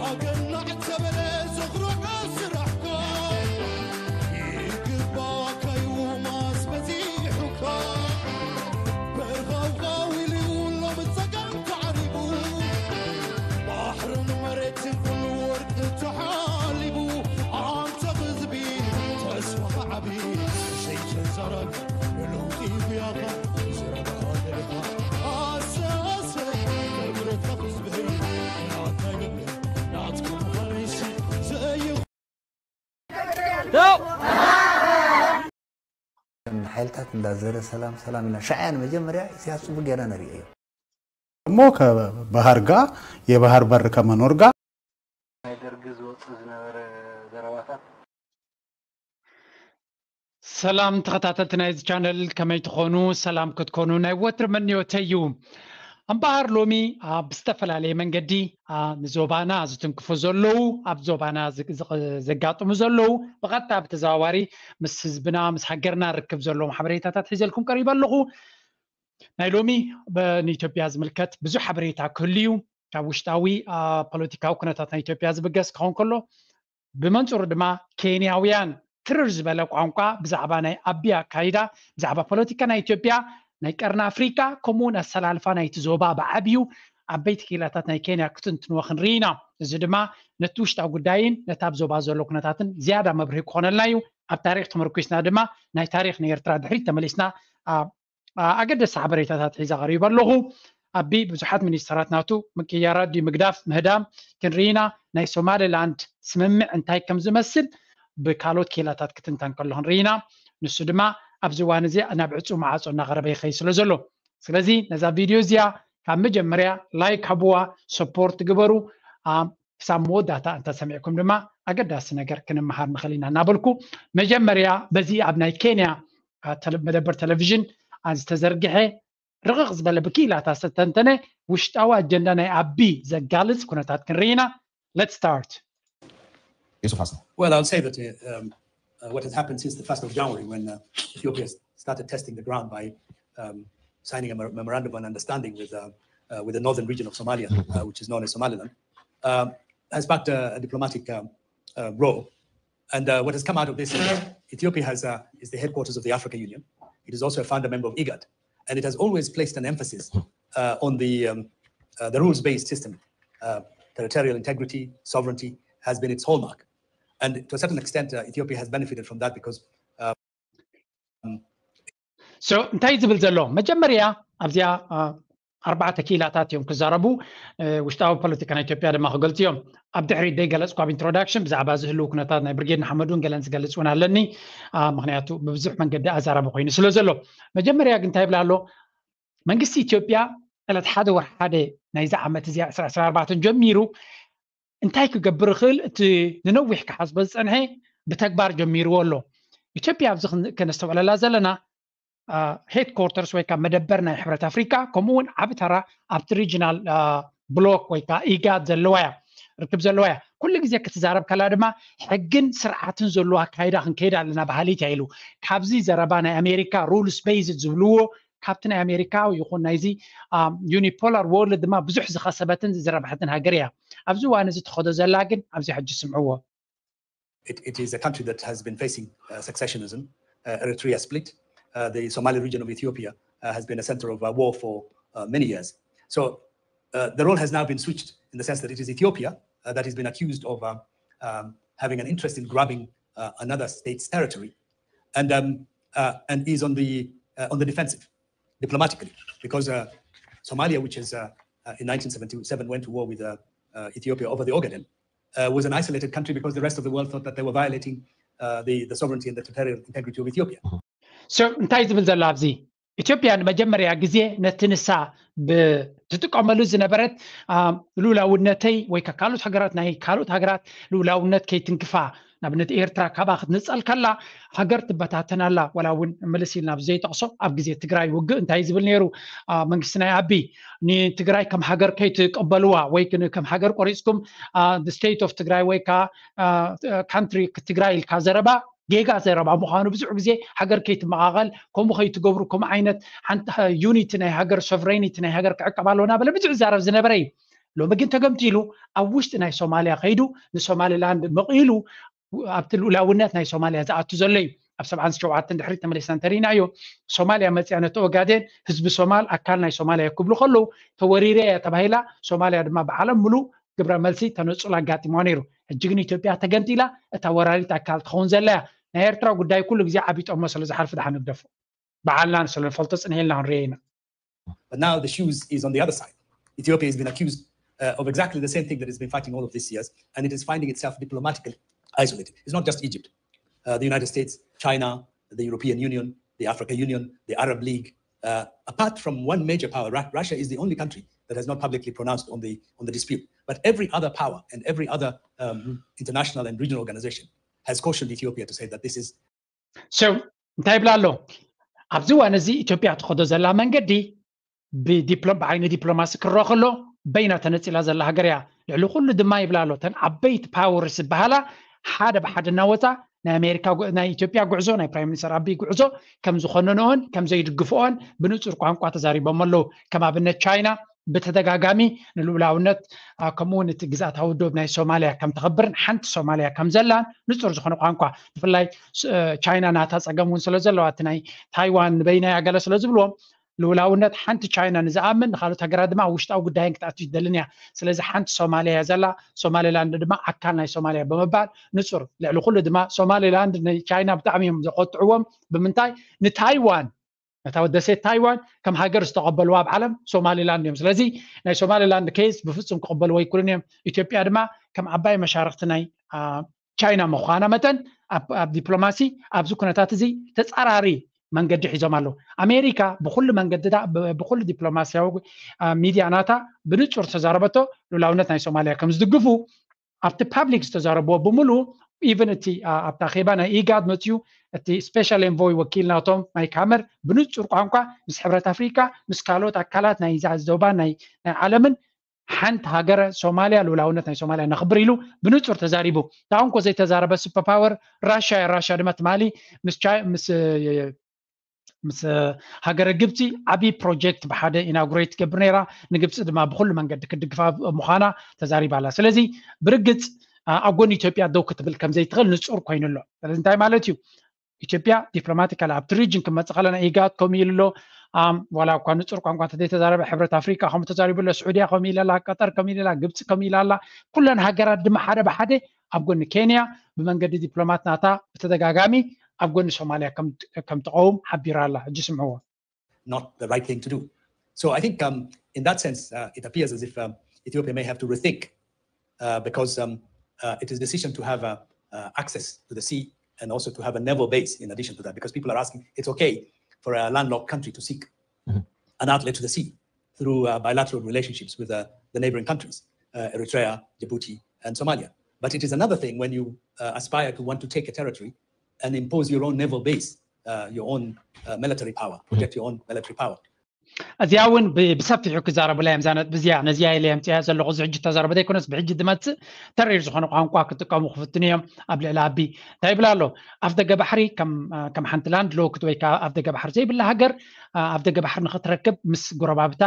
ኣገናዕ ተበለ ዘኹርዐ ስራሕካ ይግባእካ እዩ ማስ በዚሑካ በርኻውኻው ኢሉ ሎም ጸጋም ተዓሪቡ ባሕርን መሬትን ኩሉ ወርቂ ተሓሊቡ ኣንተ ህዝቢ ተስፋኻ ዓቢ ዘይተዛረብ ንለውጢ ጉያኻ ዘረባኻ ደሊኻ ኣሰ ኣሰ ክብረትካ ህዝበይ ናትናይ ልበይ ናትካ ምዃነይሲ ዘይ ሓይልታት እንዳዘረ ሰላም ሰላም ኢልና ሻዕያ ንመጀመርያ ኢሳያስ ጽቡቅ ገይርና ነርእዮ እዩ። ደግሞ ከባህር ጋር የባህር በር ከመኖር ጋር ናይ ደርጊ ዝወፅእ ዝነበረ ዘረባታት ሰላም ተኸታተልቲ ናይዚ ቻነል ከመይ ትኾኑ? ሰላም ክትኮኑ ናይ ወትሪ ምንዮተይ እዩ። ኣምባሃር ሎሚ ኣብ ዝተፈላለየ መንገዲ ንዞባና ዝትንክፉ ዘለዉ ኣብ ዞባና ዘጋጥሙ ዘለዉ ብቐጥታ ብተዘዋዋሪ ምስ ህዝብና ምስ ሃገርና ርክብ ዘለዎም ሓበሬታታት ሒዘልኩም ቀሪበ ኣለኹ። ናይ ሎሚ ንኢትዮጵያ ዝምልከት ብዙሕ ሓበሬታ ክህሉ እዩ። ካብ ውሽጣዊ ፖለቲካዊ ኩነታት ናይ ኢትዮጵያ ዝብገስ ክኸውን ከሎ ብመንፅሩ ድማ ኬንያውያን ትርር ዝበለ ቋንቋ ብዛዕባ ናይ ኣቢ ኣካይዳ ብዛዕባ ፖለቲካ ናይ ኢትዮጵያ ናይ ቀርኒ ኣፍሪካ ከምኡውን ኣሰላልፋ ናይቲ ዞባ ብዓብዩ ዓበይቲ ክኢላታት ናይ ኬንያ ክትንትንዎ ክንርኢ ኢና። እዚ ድማ ነቲ ውሽጣዊ ጉዳይን ነቲ ኣብ ዞባ ዘሎ ኩነታትን ዝያዳ መብርሂ ክኾነልና እዩ። ኣብ ታሪክ ተመርኩስና ድማ ናይ ታሪክ ንኤርትራ ድሕሪት ተመሊስና ኣገደስቲ ሓበሬታታት ሒዘ ቀሪበ ኣለኹ። ኣቢ ብዙሓት ሚኒስተራት ናቱ ምቅያራት ድዩ ምግዳፍ ምህዳም ክንርኢ ኢና። ናይ ሶማሊላንድ ስምምዕ እንታይ ከም ዝመስል ብካልኦት ኬላታት ክትንተን ከሎ ክንርኢ ኢና። ንሱ ድማ ኣብዚ እዋን እዚ ናብ ዕፁ መዓፆ እናቐረበ ይኸይድ ስለ ዘሎ ስለዚ ነዛ ቪድዮ እዚኣ ካብ መጀመርያ ላይክ ሃብዋ፣ ሰፖርት ግበሩ። ክሳብ መወዳእታ እንተሰሚዕኩም ድማ ኣገዳሲ ነገር ክንመሃር ንኽእል ኢና እናበልኩ መጀመርያ በዚ ኣብ ናይ ኬንያ መደበር ቴሌቪዥን ዝተዘርግሐ ርቕቕ ዝበለ ብክኢላታት ዝተተንተነ ውሽጣዊ ኣጀንዳ ናይ ኣቢ ዘጋልፅ ኩነታት ክንርኢ ኢና። Let's start. Yusuf Hassan. Well, I'll say that uh, um, uh, what has happened since the first of January when uh, Ethiopia started testing the ground by um, signing a memorandum of understanding with, uh, uh, with the northern region of Somalia, uh, which is known as Somaliland, um, has sparked a, a diplomatic um, uh, role. And uh, what has come out of this is Ethiopia has, uh, is the headquarters of the African Union. It is also a founder member of IGAD. And it has always placed an emphasis uh, on the, um, uh, the rules-based system. Uh, territorial integrity, sovereignty has been its hallmark. And to a certain extent, uh, Ethiopia has benefited from that because. Um, so እንታይ ዝብል ዘሎ መጀመርያ ኣብዚኣ ኣርባዕተ ክኢላታት እዮም ክዛረቡ። ውሽጣዊ ፖለቲካ ናይ ኢትዮጵያ ድማ ክገልፁ እዮም። ኣብ ድሕሪት ደይ ገለፅኩ ኣብ ኢንትሮዳክሽን ብዛዕባ ዝህልው ኩነታት ናይ ብርጌድ ንሓመዱን ገለን ዝገልፅ እውን ኣለኒ። ምክንያቱ ብብዙሕ መንገዲ ኣዛራቢ ኮይኑ ስለ ዘሎ መጀመርያ ግን እንታይ ይብላ ኣሎ መንግስቲ ኢትዮጵያ ዕለት ሓደ ወርሒ ሓደ ናይዚ ዓመት እዚ ዕስራ ዕስራ ኣርባዕተ ጀሚሩ እንታይ ክገብር ይኽእል እቲ ንነዊሕ ክሓስቦ ዝፀንሐ ብተግባር ጀሚርዎ ኣሎ። ኢትዮጵያ ኣብዚ ከነስተውዕለላ ዘለና ሄድኮርተርስ ወይ ከዓ መደበር ናይ ሕብረት ኣፍሪካ ከምኡ እውን ዓቢ ተራ ኣብቲ ሪጅናል ብሎክ ወይ ከዓ ኢጋድ ዘለዋ እያ ርክብ ዘለዋ እያ። ኩሉ ግዜ ክትዛረብ ከላ ድማ ሕግን ስርዓትን ዘለዎ ኣካይዳ ክንከይድ ኣለና በሃሊት እያ ኢሉ ካብዚ ዘረባ ናይ ኣሜሪካ ሩልስ ቤዝድ ዝብልዎ ካብቲ ናይ ኣሜሪካ ይኹን ናይዚ ዩኒፖላር ወርልድ ድማ ብዙሕ ዝኸሰበትን ዝረብሐትን ሃገር እያ። ኣብዚ እዋን እዚ ትኸዶ ዘላ ግን ኣብዚ ሕጂ ስምዕዎ። It, it is a country that has been facing uh, successionism. Uh, Eritrea split. Uh, the Somali region of Ethiopia uh, has been a center of uh, war for uh, many years. So uh, the role has now been switched in the sense that it is Ethiopia uh, that has been accused of uh, um, having an interest in grabbing uh, another state's territory and, um, uh, and is on the, uh, on the defensive diplomatically because uh, Somalia, which is uh, uh, in nineteen seventy-seven went to war with uh, uh, Ethiopia over the Ogaden, uh, was an isolated country because the rest of the world thought that they were violating uh, the, the sovereignty and the territorial integrity of Ethiopia. So እንታይ ዝብል ዘሎ ኣብዚ ኢትዮጵያ ንመጀመርያ ግዜ ነቲ ንሳ ብትጥቀመሉ ዝነበረት ልኡላውነተይ ወይ ካልኦት ሃገራት ናይ ካልኦት ሃገራት ልኡላውነት ከይትንክፋ ንኣብነት ኤርትራ ካብኣ ክትንጸል ከላ ሃገር ትበታተን ኣላ። ዋላ እውን ምልስ ኢልና ብዘይጠቕሶ ኣብ ግዜ ትግራይ ውግእ እንታይ ዝብል ነይሩ መንግስቲ ናይ ኣቢ ንትግራይ ከም ሃገር ከይትቀበልዋ ወይ ከም ሃገር ቆሪፅኩም ስቴት ኦፍ ትግራይ ወይ ከዓ ካንትሪ ትግራይ ኢልካ ዘረባ ጌጋ ዘረባ ምዃኑ ብዙሕ ግዜ ሃገር ከይትመቓቐል ከምኡ ከይትገብሩ ከምኡ ዓይነት ሓንቲ ዩኒቲ ናይ ሃገር ሶቨሬኒቲ ናይ ሃገር ክዕቀብ ኣለዎ እናበለ ብዙሕ ይዛረብ ዝነበረ እዩ። ሎሚ ግን ተገምጢሉ ኣብ ውሽጢ ናይ ሶማልያ ከይዱ ንሶማሊላንድ መቒሉ ኣብቲ ልኡላውነት ናይ ሶማልያ ዝኣቱ ዘሎ እዩ። ኣብ ሰብዓን ሸውዓተን ድሕሪ ተመሊስና እንተሪእናዮ ሶማልያ መፅያ ነቲ ኦጋዴን ህዝቢ ሶማል ኣካል ናይ ሶማልያ ክብሉ ከለዉ ተወሪረ እያ ተባሂላ ሶማልያ ድማ ብዓለም ምሉእ ግብረ መልሲ ተነፅሎ ኣጋጢሞ ነይሩ። ሕጂ ግን ኢትዮጵያ ተገንጢላ እታ ወራሪት ኣካል ትኸውን ዘላ እያ። ናይ ኤርትራ ጉዳይ ኩሉ ግዜ ዓብይ ጠሞ ስለ ዝሓልፍ ድሓን ንግደፎ። በዓልና ስለ ንፈልጦ ፅንሄልና ክንሪኦ ኢና። But now the shoes is on the other side. Ethiopia has been accused uh, of exactly the same thing that it's been fighting all of these years, and it is finding itself diplomatically isolated. It's not just Egypt. Uh, the United States, China, the European Union, the Africa Union, the Arab League. Uh, apart from one major power, Ru- Russia is the only country that has not publicly pronounced on the on the dispute. But every other power and every other um, international and regional organization has cautioned Ethiopia to say that this is So እንታይ ይብላ ኣሎ? ኣብዚ እዋን እዚ ኢትዮጵያ ትኸዶ ዘላ መንገዲ ብዲፕሎ- ብዓይኒ ዲፕሎማሲ ክረአ ከሎ በይና ተነፂላ ዘላ ሃገር እያ። ልዕሊ ኩሉ ድማ ይብላ ኣሎ እተን ዓበይቲ ፓወርስ ዝበሃላ ሓደ ብሓደ እናወፃ ናይ ኣሜሪካ ጉ- ናይ ኢትዮጵያ ጉዕዞ ናይ ፕራይም ሚኒስተር ኣቢይ ጉዕዞ ከም ዝኾነንኦን ከም ዘይድግፍኦን ብንፁር ቋንቋ ተዛሪቦም ኣለዉ። ከም ኣብነት ቻይና ብተደጋጋሚ ንልኡላውነት ከምኡውን እቲ ግዝኣታዊ ዶብ ናይ ሶማልያ ከም ተኸብርን ሓንቲ ሶማልያ ከም ዘላን ንፁር ዝኾነ ቋንቋ ብፍላይ ቻይና ናታ ፀገም እውን ስለ ዘለዋ እቲ ናይ ታይዋን ንበይና ያገለ ስለ ዝብልዎም ልውላውነት ሓንቲ ቻይና ንዝኣምን ንካልኦት ሃገራት ድማ ውሽጣዊ ጉዳይን ክትኣቱ ይደልን እያ። ስለዚ ሓንቲ ሶማልያ እያ ዘላ። ሶማሌላንድ ድማ ኣካል ናይ ሶማልያ ብምባል ንፁር። ልዕሊ ኩሉ ድማ ሶማሌላንድ ንቻይና ብጣዕሚ እዮም ዘቆጥዕዎም። ብምንታይ? ንታይዋን ነታ ደሴት ታይዋን ከም ሃገር ዝተቐበልዋ ኣብ ዓለም ሶማሌላንድ እዮም። ስለዚ ናይ ሶማሌላንድ ኬስ ብፍፁም ክቕበልዎ ኣይክእሉን እዮም። ኢትዮጵያ ድማ ከም ዓባይ መሻርክቲ ናይ ቻይና ምዃና መጠን ኣብ ዲፕሎማሲ ኣብዚ ኩነታት እዚ ተፃራሪ መንገዲ ሒዞም ኣለዉ። ኣሜሪካ ብኩሉ መንገዲ ብኩሉ ዲፕሎማሲያዊ ሚድያ ናታ ብንፁር ተዛረበቶ ልኡላውነት ናይ ሶማልያ ከም ዝድግፉ ኣብቲ ፓብሊክ ዝተዛረብዎ ብምሉ ኢቨን እቲ ኣብታ ኼባ ናይ ኢጋድ መፅዩ እቲ ስፔሻል ኤንቮይ ወኪል ናቶም ማይክ ሃመር ብንፁር ቋንቋ ምስ ሕብረት ኣፍሪካ ምስ ካልኦት ኣካላት ናይ ዞባ ናይ ዓለምን ሓንቲ ሃገረ ሶማልያ ልኡላውነት ናይ ሶማልያ ነኽብር ኢሉ ብንፁር ተዛሪቡ። እታ እንኮ ዘይተዛረበ ሱፐር ፓወር ራሻ እያ። ራሻ ድማ ትማሊ ምስ ምስ ሃገረ ግብፂ ዓብዪ ፕሮጀክት ብሓደ ኢናጉሬት ትገብር ነይራ። ንግብፂ ድማ ብኩሉ መንገዲ ክድግፋ ምዃና ተዛሪባ ኣላ። ስለዚ ብርግፅ ኣብ ጎኒ ኢትዮጵያ ደው ክትብል ከም ዘይትኽእል ንፁር ኮይኑ ኣሎ። ስለዚ እንታይ ማለት እዩ? ኢትዮጵያ ዲፕሎማቲካሊ ኣብቲ ሪጅን ክመፅእ ከለና ኢጋድ ከምኡ ኢሉ ኣሎ። ዋላ እኳ ንፁር ቋንቋ እንተዘይተዛረበ ሕብረት ኣፍሪካ ከምኡ ተዛሪቡ ኣሎ። ስዑድያ ከምኡ ኢላ ኣላ፣ ቀጠር ከምኡ ኢላ ኣላ፣ ግብፂ ከምኡ ኢላ ኣላ። ኩለን ሃገራት ድማ ሓደ ብሓደ ኣብ ጎኒ ኬንያ ብመንገዲ ዲፕሎማት ናታ ብተደጋጋሚ ኣብ ጎኒ ሶማልያ ከም ትቐውም ሓቢራ ኣላ። ሕጂ ስምዕዎ። Not the right thing to do. So I think um, in that sense, uh, it appears as if um, Ethiopia may have to rethink uh, because um, uh, it is decision to have uh, uh, access to the sea and also to have a naval base in addition to that, because people are asking, it's okay for a landlocked country to seek mm-hmm. an outlet to the sea through uh, bilateral relationships with uh, the neighboring countries, uh, Eritrea, Djibouti, and Somalia. But it is another thing when you uh, aspire to want to take a territory and impose your own naval base, uh, your own uh, military power, project your own military power. እዚኣ እውን ብሰፊሑ ክዛረቡላ እዮም። ዛነት ብዚያ ነዚያ ኢለ የምፅያ ዘለኹ እዚ ሕጂ ተዛረበ ዘይኮነስ ብሕጂ ዝመፅእ ተሪር ዝኾነ ቋንቋ ክጥቀሙ ክፍትኑ እዮም። ኣብ ልዕሊ ኣቢ እንታይ ይብል ኣሎ? ኣፍ ደገ ባሕሪ ከም ሓንቲ ላንድ ሎክድ ወይ ከዓ ኣፍ ደገ ባሕሪ ዘይብላ ሃገር ኣፍ ደገ ባሕሪ ንክትረክብ ምስ ጎረባብታ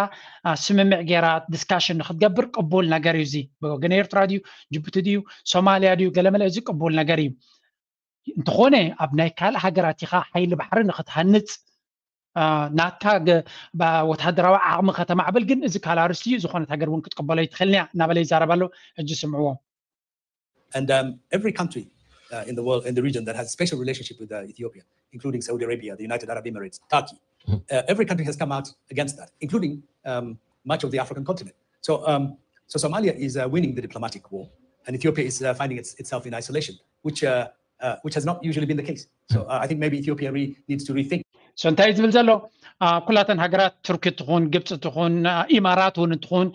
ስምምዕ ገይራ ዲስካሽን ንክትገብር ቅቡል ነገር እዩ። እዚ ብወገን ኤርትራ ድዩ ጅቡቲ ድዩ ሶማልያ ድዩ ገለመለ እዚ ቅቡል ነገር እዩ። እንተኾነ ኣብ ናይ ካልእ ሃገራት ኢኻ ሓይሊ ባሕሪ ንክትሃንፅ ናትካ ወታደራዊ ዓቕሚ ከተማዕብል ግን እዚ ካልእ ኣርእስቲ እዩ። ዝኾነት ሃገር እውን ክትቅበሎ ኣይትኽእልን እያ እናበለ ይዛረብ ኣሎ። ሕጂ ስምዕዎ። And um, every country uh, in the world, in the region that has a special relationship with uh, Ethiopia, including Saudi Arabia, the United Arab Emirates, Turkey, uh, every country has come out against that, including um, much of the African continent. So, um, so Somalia is uh, winning the diplomatic war, and Ethiopia is uh, finding its, itself in isolation, which uh, uh, which has not usually been the case. So uh, I think maybe Ethiopia re- needs to rethink. So እንታይ ዝብል ዘሎ ኩላተን ሃገራት ቱርኪ ትኹን ግብፂ ትኹን ኢማራት እውን እንትኹን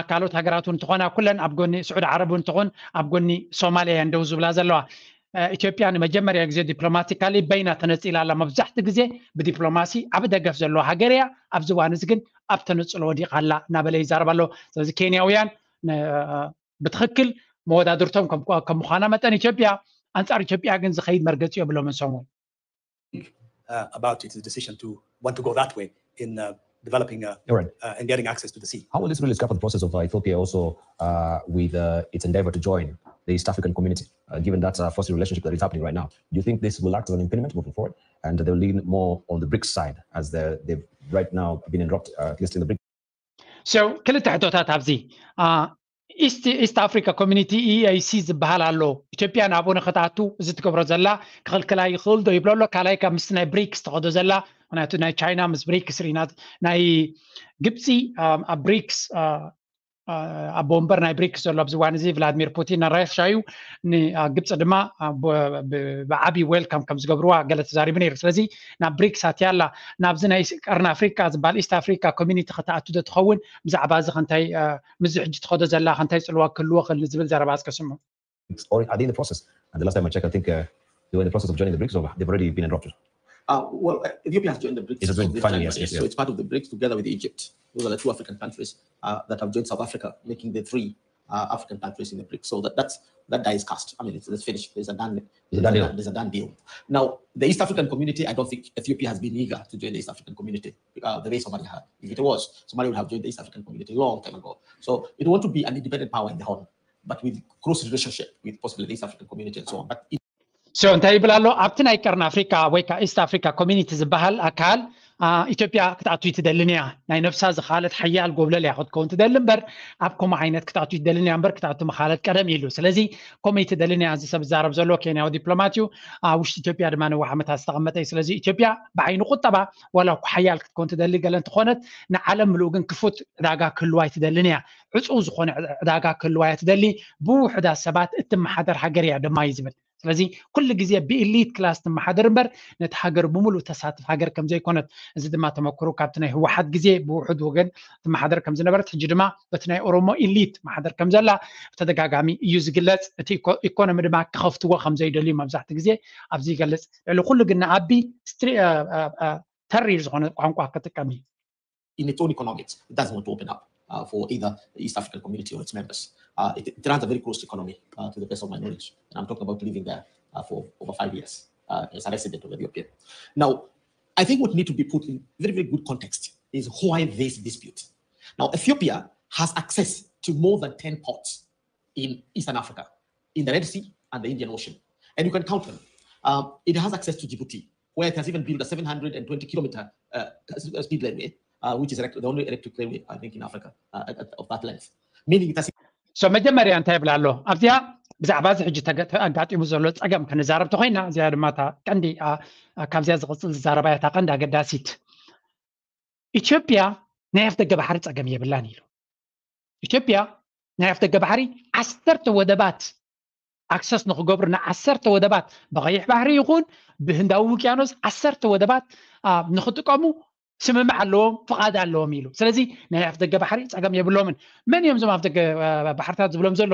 ካልኦት ሃገራት እውን እንትኾና ኩለን ኣብ ጎኒ ስዑድ ዓረብ እውን ትኹን ኣብ ጎኒ ሶማልያ እየን ደው ዝብላ ዘለዋ። ኢትዮጵያ ንመጀመርያ ግዜ ዲፕሎማቲካሊ በይና ተነፂላ ኣላ። መብዛሕቲ ግዜ ብዲፕሎማሲ ዓብ ደገፍ ዘለዋ ሃገር እያ። ኣብዚ እዋን እዚ ግን ኣብ ተነፅሎ ወዲቓ ኣላ እናበለ ይዛረብ ኣሎ። ስለዚ ኬንያውያን ብትኽክል መወዳድርቶም ከም ምዃና መጠን ኢትዮጵያ ኣንጻር ኢትዮጵያ ግን ዝኸይድ መርገጺ የብሎምን። ሰሙን uh, about its decision to want to go that way in uh, developing uh, All right. uh, and getting access to the sea. How will this really scupper the process of uh, Ethiopia also uh, with uh, its endeavor to join the East African community, uh, given that uh, forced relationship that is happening right now? Do you think this will act as an impediment moving forward? And they'll lean more on the BRICS side as they're, they've right now been enrolled, uh, at least in the BRICS. So ክልተ ሕቶታት ኣብዚ ኢስት ኢስት ኣፍሪካ ኮሚኒቲ ኢኤሲ ዝበሃል ኣሎ። ኢትዮጵያ ናብኡ ንክትኣቱ እዚ ትገብሮ ዘላ ክኽልክላ ይኽእል ዶ ይብሎ ኣሎ። ካልኣይ ካብ ምስቲ ናይ ብሪክስ ተኸዶ ዘላ ምክንያቱ ናይ ቻይና ምስ ብሪክስ ርኢና ናይ ግብፂ ኣብ ብሪክስ ኣቦ ወንበር ናይ ብሪክስ ዘሎ ኣብዚ እዋን እዚ ቭላድሚር ፑቲን ናይ ራሽያ እዩ። ግብፂ ድማ ብዓብይ ዌልካም ከም ዝገብርዋ ገለ ተዛሪቡ ነይሩ። ስለዚ ናብ ብሪክስ ኣትያ ኣላ። ናብዚ ናይ ቀርኒ ኣፍሪካ ዝበሃል ኢስት ኣፍሪካ ኮሚኒቲ ከተኣቱ ዶ ትኸውን? ብዛዕባ እዚ ከንታይ ምስዚ ሕጂ ትኸዶ ዘላ ከንታይ ፅልዋ ክህልዎ ክእል ንዝብል ዘረባ እስከ ስምዑ። Or are they in the process? And the last time I checked, I think uh, they were in the process of joining the BRICS, or they've already been enrolled. Uh, well, uh, Ethiopia has joined the BRICS. It's a for joint the funding, time yes, being, yes, So yes. It's part of the BRICS together with Egypt. Those are the two African countries uh, that have joined South Africa, making the three uh, African countries in the BRICS. So that, that's that die is cast. I mean, it's, it's finished. There's a done. It's a done deal. There's a done deal. Now, the East African community, I don't think Ethiopia has been eager to join the East African community uh, the way Somalia had. If it was, Somalia would have joined the East African community a long time ago. So it want to be an independent power in the Horn, but with close relationship with possibly the East African community and so on. But it, So እንታይ ይብል ኣሎ ኣብቲ ናይ ቀርኒ ኣፍሪካ ወይ ከዓ ኢስት ኣፍሪካ ኮሚኒቲ ዝበሃል ኣካል ኢትዮጵያ ክትኣቱ ትደልን እያ። ናይ ነብሳ ዝኻለት ሓያል ጎብለል እያ ክትከውን ትደሊ እምበር ኣብ ከምኡ ዓይነት ክትኣቱ ትደልን እያ እምበር ክትኣቱ መኻለት ቀደም ኢሉ። ስለዚ ከምኡ ትደልን እያ እዚ ሰብ ዝዛረብ ዘሎ ኬንያዊ ዲፕሎማት እዩ። ኣብ ውሽጢ ኢትዮጵያ ድማ ነዊሕ ዓመታት ዝተቐመጠ እዩ። ስለዚ ኢትዮጵያ ብዓይኒ ቁጠባ ዋላ እኳ ሓያል ክትከውን ትደሊ ገለ እንትኾነት ንዓለም ምሉእ ግን ክፉት ዕዳጋ ክህልዋ ኣይትደልን እያ። ዕፁው ዝኾነ ዕዳጋ ክህልዋ እያ ትደሊ። ብውሑዳት ሰባት እትመሓደር ሃገር እያ ድማ እዩ ዝብል። ስለዚ ኩሉ ግዜ ብኢሊት ክላስ ትመሓደር እምበር ነቲ ሃገር ብምሉእ ተሳትፍ ሃገር ከም ዘይኮነት፣ እዚ ድማ ተመክሮ ካብቲ ናይ ህወሓት ግዜ ብውሑድ ወገን ትመሓደር ከም ዝነበረት፣ ሕጂ ድማ በቲ ናይ ኦሮሞ ኢሊት ማሕደር ከም ዘላ ብተደጋጋሚ እዩ ዝግለጽ። እቲ ኢኮኖሚ ድማ ክኸፍትዎ ከም ዘይደልዩ መብዛሕቲ ግዜ ኣብዚ ይገልጽ። ልዕሊ ኩሉ ግን ንኣቢ ተሪር ዝኾነ ቋንቋ ክጥቀም እዩ። In its own economics, it doesn't want to open up uh, for either the East African community or its members. Uh, it, it runs a very closed economy, uh, to the best of my knowledge. And I'm talking about living there uh, for over five years uh, as a resident of Ethiopia. Now, I think what need to be put in very, very good context is why this dispute. Now, Ethiopia has access to more than ten ports in Eastern Africa, in the Red Sea and the Indian Ocean. And you can count them. Um, it has access to Djibouti, where it has even built a seven hundred twenty kilometer uh, speed railway, uh, which is the only electric railway, I think, in Africa uh, of that length. Meaning it has So መጀመርያ እንታይ ይብል ኣሎ ኣብዚኣ ብዛዕባ እዚ ሕጂ ኣጋጢሙ ዘሎ ፀገም ክንዛረብ ተኮይና እዚኣ ድማ እታ ቀንዲ ካብዚኣ ዝቕፅል ዝዛረባ እያ እታ ቀንዲ ኣገዳሲት። ኢትዮጵያ ናይ ኣፍ ደገ ባሕሪ ፀገም የብላን ኢሉ። ኢትዮጵያ ናይ ኣፍ ደገ ባሕሪ ዓሰርተ ወደባት ኣክሰስ ንክገብሩ ንዓሰርተ ወደባት ብቐይሕ ባሕሪ ይኹን ብህንዳዊ ውቅያኖስ ዓሰርተ ወደባት ንክጥቀሙ ስምምዕ ኣለዎም ፍቓድ ኣለዎም ኢሉ። ስለዚ ናይ ኣፍ ደገ ባሕሪ ፀገም የብሎምን። መን እዮም እዞም ኣፍ ደገ ባሕርታት ዝብሎም ዘሎ?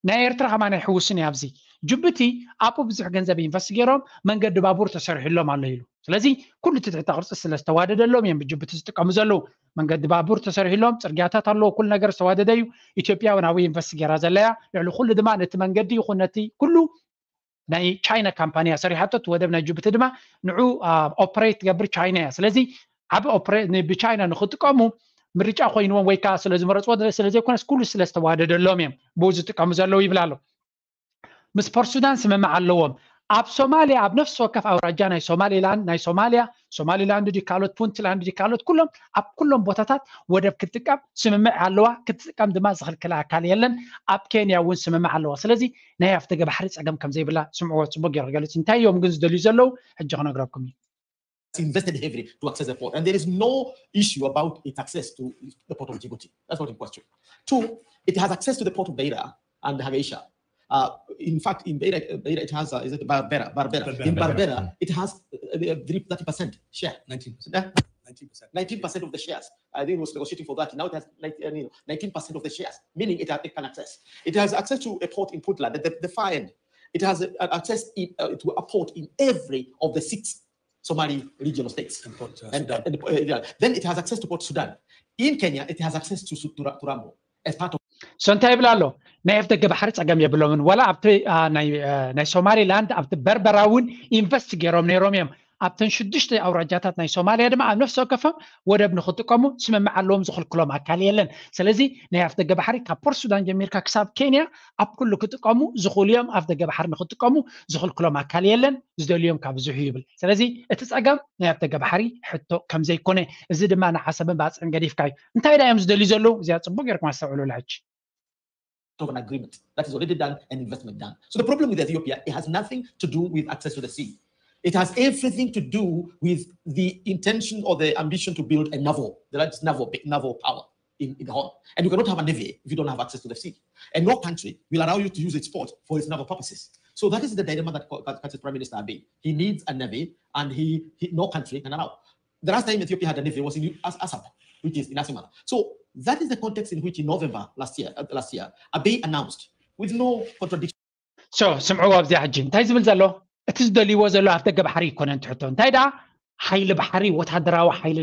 ናይ ኤርትራ ከማን ኣይሕውስን እዩ። ኣብዚ ጅቡቲ ኣብኡ ብዙሕ ገንዘብ ኢንቨስት ገይሮም መንገዲ ባቡር ተሰሪሕሎም ኣሎ ኢሉ። ስለዚ ኩሉ እቲ ትሕተ ቅርፂ ስለ ዝተዋደደሎም እዮም ብጅቡቲ ዝጥቀሙ ዘለዉ። መንገዲ ባቡር ተሰሪሕሎም፣ ፅርግያታት ኣለዎ፣ ኩሉ ነገር ዝተዋደደ እዩ። ኢትዮጵያ እውን ኣብኡ ኢንቨስት ገይራ ዘላ እያ። ልዕሊ ኩሉ ድማ ነቲ መንገዲ ይኹን ነቲ ኩሉ ናይ ቻይና ካምፓኒ እያ ሰሪሓቶ። እቲ ወደብ ናይ ጅቡቲ ድማ ንዑ ኦፐሬት ትገብር ቻይና እያ። ስለዚ ዓብ ብቻይና ንክጥቀሙ ምርጫ ኮይንዎም ወይ ከዓ ስለዝመረፅዎ ስለዘይኮነስ ኩሉ ስለዝተዋደደሎም እዮም ብኡ ዝጥቀሙ ዘለዉ ይብል ኣሎ። ምስ ፖርት ሱዳን ስምምዕ ኣለዎም። ኣብ ሶማሊያ ኣብ ነፍሲ ወከፍ ኣውራጃ ናይ ሶማሊላንድ ናይ ሶማሊያ ሶማሊላንድ ድዩ ካልኦት ፑንትላንድ ድዩ ካልኦት ኩሎም ኣብ ኩሎም ቦታታት ወደብ ክትጥቀም ስምምዕ ኣለዋ። ክትጥቀም ድማ ዝኽልክላ ኣካል የለን። ኣብ ኬንያ እውን ስምምዕ ኣለዋ። ስለዚ ናይ ኣፍደገ ባሕሪ ፀገም ከም ዘይብላ ስምዕዎ። ፅቡቅ ገይሩ ክገልፅ እንታይ እዮም ግን ዝደልዩ ዘለዉ ሕጂ ክነግረኩም እዩ። Invested heavily to access the port. And there is no issue about its access to the port of Djibouti. That's not in question. Two, it has access to the port of Beira and Hageisha. Uh, in fact, in Beira, Beira it has, uh, is it Barbera? Barbera. Barbera, In Barbera. Barbera, it has uh, a very thirty percent share. nineteen percent. Ninety percent. Ninety percent of the shares. I think it was negotiating for that. Now it has ninety, I mean, nineteen percent of the shares, meaning it, has, it can access. It has access to a port in Puntland, the, the far end. It has uh, access in, uh, to a port in every of the six Somali regional states. And port, uh, And, Sudan. and, uh, yeah. Then it has access to Port Sudan. In Kenya, it has access to, Su- to, Ra- to Rambo. as part of so እንታይ ይብል ኣሎ? ናይ ኣፍደገ ባሕሪ ጸገም የብሎምን። ዋላ ኣብቲ ናይ ሶማሊላንድ ኣብቲ በርበራ እውን ኢንቨስት ገይሮም ነይሮም እዮም። ኣብተን ሽዱሽተ ኣውራጃታት ናይ ሶማልያ ድማ ኣብ ነፍሲ ወከፎም ወደብ ንክጥቀሙ ስምምዕ ኣለዎም፣ ዝኽልክሎም ኣካል የለን። ስለዚ ናይ ኣፍደገ ባሕሪ ካብ ፖርት ሱዳን ጀሚርካ ክሳብ ኬንያ ኣብ ኩሉ ክጥቀሙ ዝኽእሉ እዮም። ኣፍደገ ባሕሪ ንክጥቀሙ ዝኽልክሎም ኣካል የለን፣ ዝደልዮም ካብ ብዙሕ ይብል። ስለዚ እቲ ጸገም ናይ ኣፍደገ ባሕሪ ሕቶ ከም ዘይኮነ፣ እዚ ድማ ንዓሰብን ባጽዕን ገዲፍካ እዩ። እንታይ ዳ እዮም ዝደልዩ ዘለዉ? እዚኣ ጽቡቅ ጌርኩም ኣስተውዕሉላ ሕጂ። of an agreement that is already done and investment done. So the problem with Ethiopia, it has nothing to do with access to the sea. It has everything to do with the intention or the ambition to build a naval, the largest naval, naval power in, in the whole. And you cannot have a navy if you don't have access to the sea. And no country will allow you to use its port for its naval purposes. So that is the dilemma that catches Prime Minister Abiy. He needs a navy, and he, he no country can allow. The last time Ethiopia had a navy was in As- Asab, which is in Asmara. So that is the context in which in November last year, uh, last year, Abiy announced with no contradiction. So ስምዕዎ ኣብዚኣ ሕጂ እንታይ ዝብል ዘሎ? እቲ ዝደልይዎ ዘሎ ኣፍደገ ባሕሪ ይኮነን ትሕቶ። እንታይ ደኣ ሓይሊ ባሕሪ፣ ወታደራዊ ሓይሊ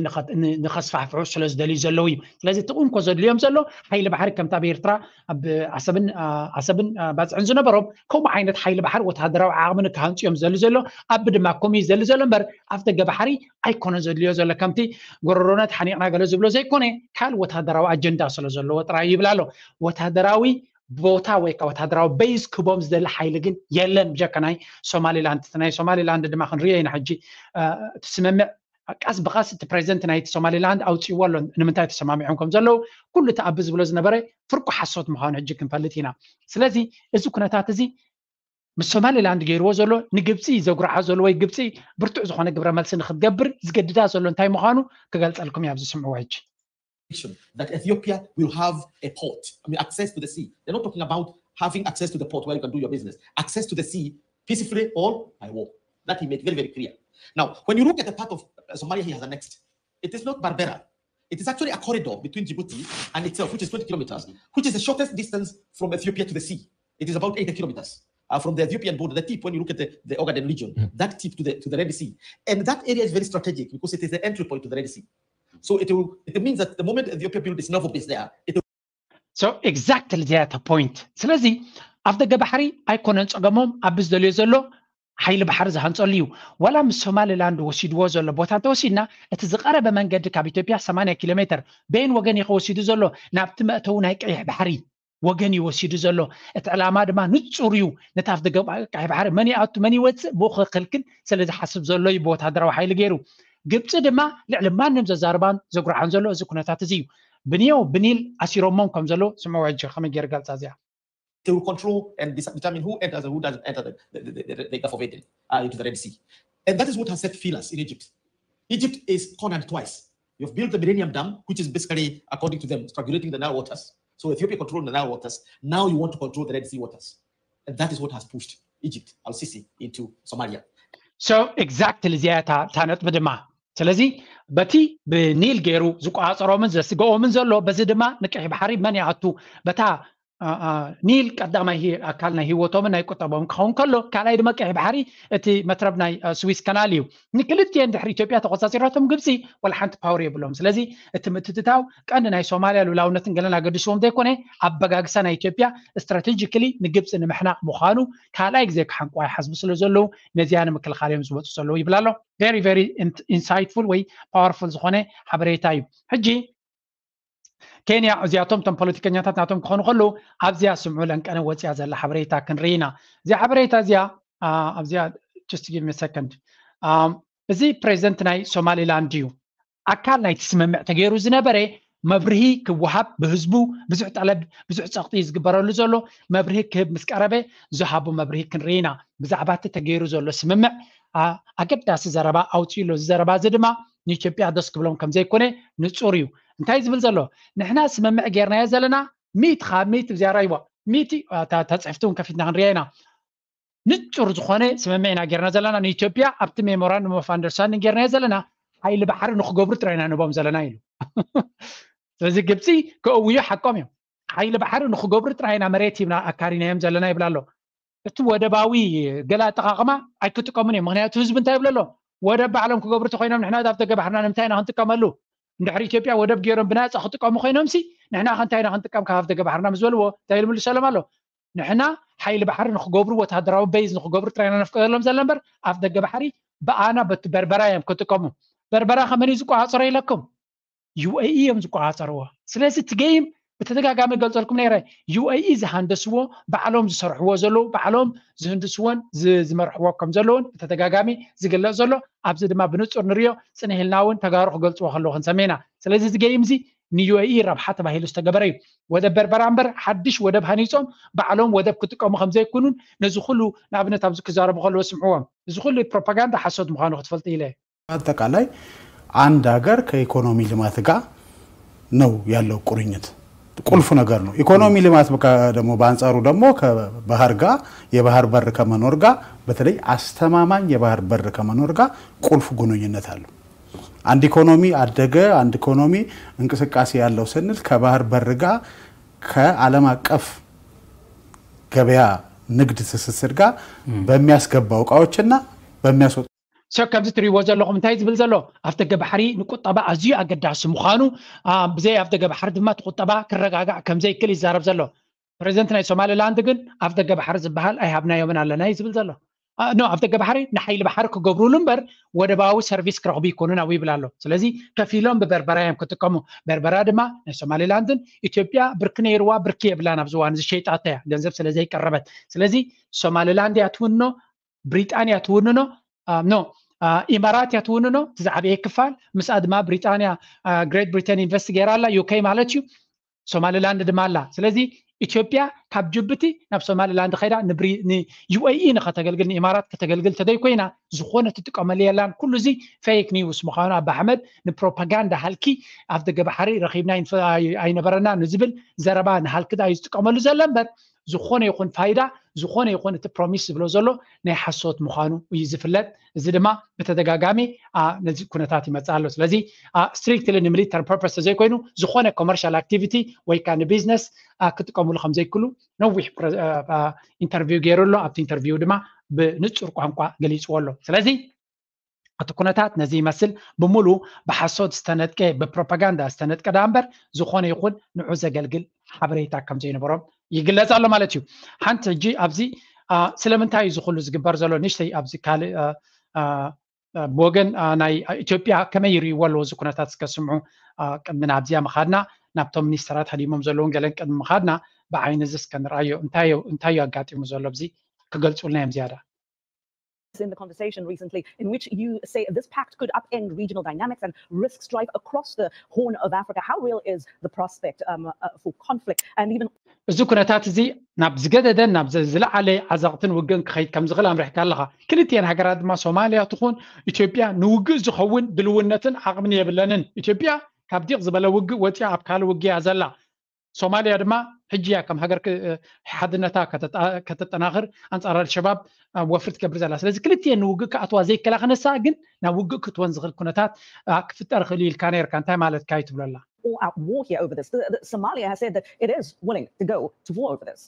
ንኸስፋሕፍሑ ስለ ዝደልዩ ዘለዉ እዩ። ስለዚ እቲ እንኮ ዘድልዮም ዘሎ ሓይሊ ባሕሪ ከምቲ ኣብ ኤርትራ ኣብ ኣሰብን ኣሰብን ባጽዕን ዝነበሮም ከምኡ ዓይነት ሓይሊ ባሕሪ፣ ወታደራዊ ዓቕሚ ንክሃንጹ እዮም ዘሉ ዘሎ። ኣብ ድማ ከምኡ እዩ ዘሉ ዘሎ እምበር ኣፍደገ ባሕሪ ኣይኮነ ዘድልዮ ዘሎ። ከምቲ ጎረሮና ተሓኒቕና ገለ ዝብሎ ዘይኮነ፣ ካልእ ወታደራዊ ኣጀንዳ ስለ ዘለዎ ጥራይ ይብል ኣሎ። ወታደራዊ ቦታ ወይ ከዓ ወታደራዊ ቤዝ ክቦም ዝደሊ ሓይሊ ግን የለን ብጀካ ናይ ሶማሊላንድ። እቲ ናይ ሶማሊላንድ ድማ ክንሪኦ ኢና ሕጂ። እቲ ስምምዕ ቀስ ብቐስ እቲ ፕሬዚደንት ናይቲ ሶማሊላንድ ኣውፅእዎ ኣሎ። ንምንታይ ተሰማሚዖም ከም ዘለዉ ኩሉ እቲ ኣብ ዝብሎ ዝነበረ ፍርቁ ሓሶት ምዃኑ ሕጂ ክንፈልጥ ኢና። ስለዚ እዚ ኩነታት እዚ ምስ ሶማሊላንድ ገይርዎ ዘሎ ንግብፂ ዘጉርዓ ዘሎ ወይ ግብፂ ብርቱዕ ዝኾነ ግብረ መልሲ ንክትገብር ዝገድዳ ዘሎ እንታይ ምዃኑ ክገልፀልኩም እዩ ኣብዚ ስምዕዎ ሕጂ። That Ethiopia will have a port, I mean, access to the sea. They're not talking about having access to the port where you can do your business. Access to the sea peacefully or by war. That he made very, very clear. Now, when you look at the part of uh, Somalia he has annexed, it is not Berbera. It is actually a corridor between Djibouti and itself, which is twenty kilometers, which is the shortest distance from Ethiopia to the sea. It is about eighty kilometers uh, from the Ethiopian border, the tip when you look at the, the Ogaden region, that tip to the to the Red Sea. And that area is very strategic because it is the entry point to the Red Sea. So it will, it means that the moment Ethiopia builds its naval base there, it will So exactly እዚኣ እታ ፖይንት። ስለዚ ኣፍደገ ባሕሪ ኣይኮነን ጸገሞም፣ ኣብ ዝደልዮ ዘሎ ሓይሊ ባሕሪ ዝሃንጸሉ እዩ። ዋላ ምስ ሶማሊላንድ ወሲድዎ ዘሎ ቦታ እንተወሲድና፣ እቲ ዝቐረበ መንገዲ ካብ ኢትዮጵያ ሰማንያ ኪሎ ሜትር በየን ወገን እዩ ከወሲዱ ዘሎ? ናብቲ መእተዊ ናይ ቀይሕ ባሕሪ ወገን እዩ ወሲዱ ዘሎ። እቲ ዕላማ ድማ ንጹር እዩ። ነቲ ኣፍደገ ቀይሕ ባሕሪ መን ይኣቱ መን ይወጽእ ብኡ ክኽልክል ስለ ዝሓስብ ዘሎ እዩ ብወታደራዊ ሓይሊ ገይሩ። ግብጺ ድማ ልዕሊ ማንም ዘዛርባን ዘጉርዓን ዘሎ እዚ ኩነታት እዚ እዩ። ብንዮ ብኒል ኣሲሮሞም ከም ዘሎ ስምዕዎ ሕጂ ከመይ ገይሩ ገልጻ እዚኣ። They will control and dis- determine who enters and who doesn't enter the, the, the, the, the Gulf of Aden uh, into the Red Sea. And that is what has set pillars in Egypt. Egypt is cornered twice. You've built the Millennium Dam, which is basically, according to them, strangulating the Nile waters. So Ethiopia controls the Nile waters. Now you want to control the Red Sea waters. And that is what has pushed Egypt, Al Sisi, into Somalia. So exactly እዚኣ እታ ነጥቢ ድማ። ስለዚ በቲ ብኒል ገይሩ ዝቆፃፀሮምን ዘስገኦምን ዘሎ፣ በዚ ድማ ንቀይሕ ባሕሪ መን ይኣቱ? በታ ኒል ቀዳማይ ኣካል ናይ ህይወቶምን ናይ ቁጠቦም ክኸውን ከሎ፣ ካልኣይ ድማ ቀይሕ ባሕሪ እቲ መትረብ ናይ ስዊስ ካናል እዩ። ንክልቲኤን ድሕሪ ኢትዮጵያ ተቆፃፂራቶም ግብፂ ዋላ ሓንቲ ፓወር የብሎም። ስለዚ እቲ ምትትታው ቀንዲ ናይ ሶማልያ ልኡላውነትን ገለን ኣገዲስዎም ዘይኮነ፣ ኣበጋግሳ ናይ ኢትዮጵያ ስትራቴጂካሊ ንግብፂ ንምሕናቕ ምዃኑ ካልኣይ ግዜ ክሓንቁ ኣይሓስቡ ስለ ዘለዉ ነዚኣ ንምክልኻል እዮም ዝወፁ ዘለዉ ይብል ኣሎ። Very very insightful ወይ ፓወርፉል ዝኾነ ሓበሬታ እዩ። ሕጂ ኬንያ እዚኣቶም እቶም ፖለቲከኛታት ናቶም ክኾኑ ከለዉ ኣብዚኣ ስምዑ ለንቀነ ወፂኣ ዘላ ሓበሬታ ክንርኢ ኢና። እዚኣ ሓበሬታ እዚኣ ኣብዚኣ just give me a second። እዚ ፕሬዚደንት ናይ ሶማሊላንድ እዩ። ኣካል ናይቲ ስምምዕ ተገይሩ ዝነበረ መብርሂ ክወሃብ ብህዝቡ ብዙሕ ጠለብ ብዙሕ ፀቕጢ ዝግበረሉ ዘሎ መብርሂ ክህብ ምስ ቀረበ ዝሃቦ መብርሂ ክንርኢ ኢና። ብዛዕባ እቲ ተገይሩ ዘሎ ስምምዕ ኣገዳሲ ዘረባ ኣውፅኡ ኣሎ። እዚ ዘረባ እዚ ድማ ንኢትዮጵያ ደስ ክብሎም ከም ዘይኮነ ንፁር እዩ። እንታይ ዝብል ዘሎ? ንሕና ስምምዕ ጌርናዮ ዘለና ሚእቲ ካብ ሚእቲ ብዝያዳ ይዋ ሚእቲ ተፅሕፍቲ እውን ከፊትና ክንሪኦ ኢና። ንፁር ዝኾነ ስምምዕ ኢና ጌርና ዘለና። ንኢትዮጵያ ኣብቲ ሜሞራንዱም ኦፍ ኣንደርስታንዲንግ ጌርናዮ ዘለና ሓይሊ ባሕሪ ንክገብሩ ጥራይ ኢና ንቦም ዘለና ኢሉ። ስለዚ ግብፂ ከእውዩ ሓቆም እዮም። ሓይሊ ባሕሪ ንክገብሩ ጥራይ ኢና መሬት ሂብና ኣካሪናዮም ዘለና ይብል ኣሎ። እቲ ወደባዊ ገለ ኣጠቃቅማ ኣይክጥቀሙን እዮም። ምክንያቱ ህዝቢ እንታይ ይብለሎ? ወደብ ባዕሎም ክገብሩ ተኮይኖም ንሕና ኣብ ደገ ባሕርና ንምንታይ ኢና ክንጥቀመሉ? እንድሕር ኢትዮጵያ ወደብ ገይሮም ብናፃ ክጥቀሙ ኮይኖም ሲ ንሕና ከ እንታይ ኢና ክንጥቀም ካብ ኣፍደገ ባሕርና ምስ በልዎ እንታይ ኢሉ ምልሰሎም ኣሎ? ንሕና ሓይሊ ባሕሪ ንክገብሩ፣ ወታደራዊ ቤዝ ንክገብሩ ጥራይ ኢና ነፍቅደሎም ዘለና እምበር ኣፍደገ ባሕሪ ብኣና በቲ በርበራ እዮም ክጥቀሙ። በርበራ ከመን እዩ ዝቆፃፀሮ ኢለኩም? ዩ ኤ ኢ እዮም ዝቆፃፀርዎ። ስለዚ እቲ ጌም ብተደጋጋሚ ገልፀልኩም ነይረ። ዩ ኤ ኢ ዝሃንደስዎ፣ ባዕሎም ዝሰርሕዎ ዘለዉ፣ ባዕሎም ዝህንድስዎን ዝ- ዝመርሕዎ ከም ዘለውን ብተደጋጋሚ ዝግለፅ ዘሎ፣ ኣብዚ ድማ ብንፁር ንሪኦ። ፅንሕ ኢልና እውን ተጋሩ ክገልፅዎ ከለዉ ክንሰምዕ ኢና። ስለዚ እዚ ጌም እዚ ን ዩ ኤ ኢ ረብሓ ተባሂሉ ዝተገበረ እዩ። ወደብ በርበራ እምበር ሓድሽ ወደብ ሃኒፆም ባዕሎም ወደብ ክጥቀሙ ከም ዘይኮኑን ነዚ ኩሉ ንኣብነት ኣብዚ ክዛረቡ ከለዉ ስምዕዎም። እዚ ኩሉ ፕሮፓጋንዳ ሓሶት ምዃኑ ክትፈልጡ ኢለ እየ። አጠቃላይ አንድ ሀገር ከኢኮኖሚ ልማት ጋር ነው ያለው ቁርኝት። ቁልፍ ነገር ነው። ኢኮኖሚ ልማት በቃ ደግሞ በአንጻሩ ደግሞ ከባህር ጋር፣ የባህር በር ከመኖር ጋር፣ በተለይ አስተማማኝ የባህር በር ከመኖር ጋር ቁልፍ ግንኙነት አለው። አንድ ኢኮኖሚ አደገ፣ አንድ ኢኮኖሚ እንቅስቃሴ ያለው ስንል ከባህር በር ጋር፣ ከዓለም አቀፍ ገበያ ንግድ ትስስር ጋር በሚያስገባው እቃዎችና በሚያስወጡ ሰብ ከምዚ ትሪእዎ ዘለኹም እንታይ ዝብል ዘሎ? ኣፍደገ ባሕሪ ንቁጠባ ኣዝዩ ኣገዳሲ ምዃኑ፣ ብዘይ ኣፍደገ ባሕሪ ድማ እቲ ቁጠባ ክረጋጋዕ ከም ዘይክእል ይዛረብ ዘሎ። ፕሬዚደንት ናይ ሶማሊላንድ ግን ኣፍደገ ባሕሪ ዝበሃል ኣይሃብናዮምን ኣለና እዩ ዝብል ዘሎ። ኖ፣ ኣፍደገ ባሕሪ ንሓይሊ ባሕሪ ክገብሩሉ እምበር ወደባዊ ሰርቪስ ክረኽቡ ይኮኑን ኣብኡ ይብል ኣሎ። ስለዚ ከፊሎም ብበርበራ እዮም ክጥቀሙ። በርበራ ድማ ናይ ሶማሊላንድን ኢትዮጵያ ብርኪ ነይርዋ፣ ብርኪ የብላን ኣብዚ እዋን እዚ ሸይጣታ እያ፣ ገንዘብ ስለ ዘይቀረበት። ስለዚ ሶማሊላንድ እያ ትውንኖ፣ ብሪጣንያ ትውንኖ፣ ኖ፣ ኢማራት እያ ትውንኖ፣ እቲ ዝዓበየ ክፋል። ምስኣ ድማ ብሪጣንያ፣ ግሬት ብሪተን ኢንቨስት ገይራ ኣላ፣ ዩ ኬ ማለት እዩ። ሶማሊላንድ ድማ ኣላ። ስለዚ ኢትዮጵያ ካብ ጅቡቲ ናብ ሶማሊላንድ ከይዳ ን ዩ ኤ ኢ ንከተገልግል ንኢማራት ከተገልግል ተደይ ኮይና ዝኾነ ትጥቀመሉ የላን። ኩሉ እዚ ፌክ ኒውስ ምዃኑ ኣባ ኣሕመድ ንፕሮፓጋንዳ ሃልኪ ኣፍደገ ባሕሪ ረኺብና ኣይነበረና ንዝብል ዘረባ ንሃልኪ ዳ እዩ ዝጥቀመሉ ዘሎ እምበር ዝኾነ ይኹን ፋይዳ ዝኾነ ይኹን እቲ ፕሮሚስ ዝብሎ ዘሎ ናይ ሓሶት ምዃኑ እዩ ዝፍለጥ። እዚ ድማ ብተደጋጋሚ ነዚ ኩነታት ይመፅእ ኣሎ። ስለዚ ስትሪክትሊ ንሚሊተሪ ፐርፐስ ተዘይኮይኑ ዝኾነ ኮመርሻል ኣክቲቪቲ ወይ ከዓ ንቢዝነስ ክጥቀምሉ ከም ዘይክሉ ነዊሕ ኢንተርቪው ገይሩ ኣሎ። ኣብቲ ኢንተርቪው ድማ ብንፁር ቋንቋ ገሊፅዎ ኣሎ። ስለዚ እቲ ኩነታት ነዚ ይመስል። ብምሉ ብሓሶት ዝተነጥቀ፣ ብፕሮፓጋንዳ ዝተነጥቀ ዳ እምበር ዝኾነ ይኹን ንዑ ዘገልግል ሓበሬታ ከም ዘይነበሮም ይግለፅ ኣሎ ማለት እዩ። ሓንቲ ሕጂ ኣብዚ ስለምንታይ እዚ ኩሉ ዝግበር ዘሎ ንእሽተይ ኣብዚ ካልእ ብወገን ናይ ኢትዮጵያ ከመይ ይርእይዎ ኣለዎ እዚ ኩነታት እስከ ስምዑ። ቅድሚ ናብዚኣ ምኻድና ናብቶም ሚኒስተራት ሃዲሞም ዘለውን ገለን ቅድሚ ምኻድና ብዓይኒ እዚ እስከ ንርኣዮ። እንታይ እዩ ኣጋጢሙ ዘሎ ኣብዚ ክገልፁልና እዮም ዝያዳ። in the conversation recently in which you say this pact could upend regional dynamics and risk strife across the Horn of Africa. How real is the prospect um, uh, for conflict and even እዚ ኩነታት እዚ ናብ ዝገደደን ናብ ዝለዓለ ዓዘቕትን ውግእን ክኸይድ ከም ዝኽእል ኣምሪሕካ ኣለኻ። ክልቲኤን ሃገራት ድማ ሶማልያ ትኹን ኢትዮጵያ ንውግእ ዝኸውን ድልውነትን ዓቕምን የብለንን። ኢትዮጵያ ካብ ዲቕ ዝበለ ውግእ ወፂኣ ኣብ ካልእ ውግእ እያ ዘላ። ሶማልያ ድማ ሕጂ እያ ከም ሃገር ሓድነታ ከተጠናኽር፣ ኣንፃር ኣልሸባብ ወፍሪ ትገብር ዘላ። ስለዚ ክልቲኤን ንውግእ ክኣትዋ ዘይከላ ክነሳ ግን ናብ ውግእ ክትወን ዝኽእል ኩነታት ክፍጠር ይኽእል እዩ ኢልካ ነይርካ። እንታይ ማለትካ እዩ ትብለላ? All out war here over this. The, the, Somalia has said that it is willing to go to war over this.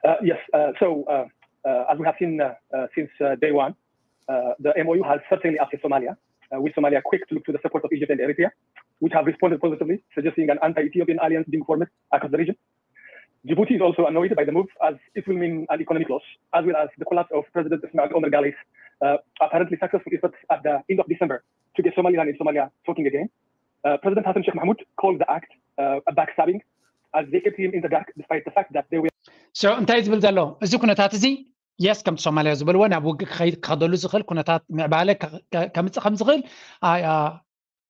Uh, yes, uh, so uh, uh, as we have seen uh, uh, since uh, day one, uh, the M O U has certainly assisted Somalia, uh, with Somalia quick to look to the support of Egypt and Eritrea, which have responded positively, suggesting an anti-Ethiopian alliance being formed across the region. Djibouti is also annoyed by the move, as it will mean an economic loss, as well as the collapse of President Ismail Omar Guelleh's uh, apparently successful efforts at the end of December to get Somaliland and Somalia talking again. Uh, President Hassan Sheikh Mohamud called the act uh, a backstabbing, as they kept him in the dark despite the fact that they were so እንታይ ዝብል ዘሎ እዚ ኩነታት እዚ የስ ከምቲ ሶማልያ ዝበልዎ ናብ ውግእ ክኸደሉ ዝኽእል ኩነታት ምዕባለ ከምፅእ ከም ዝኽእል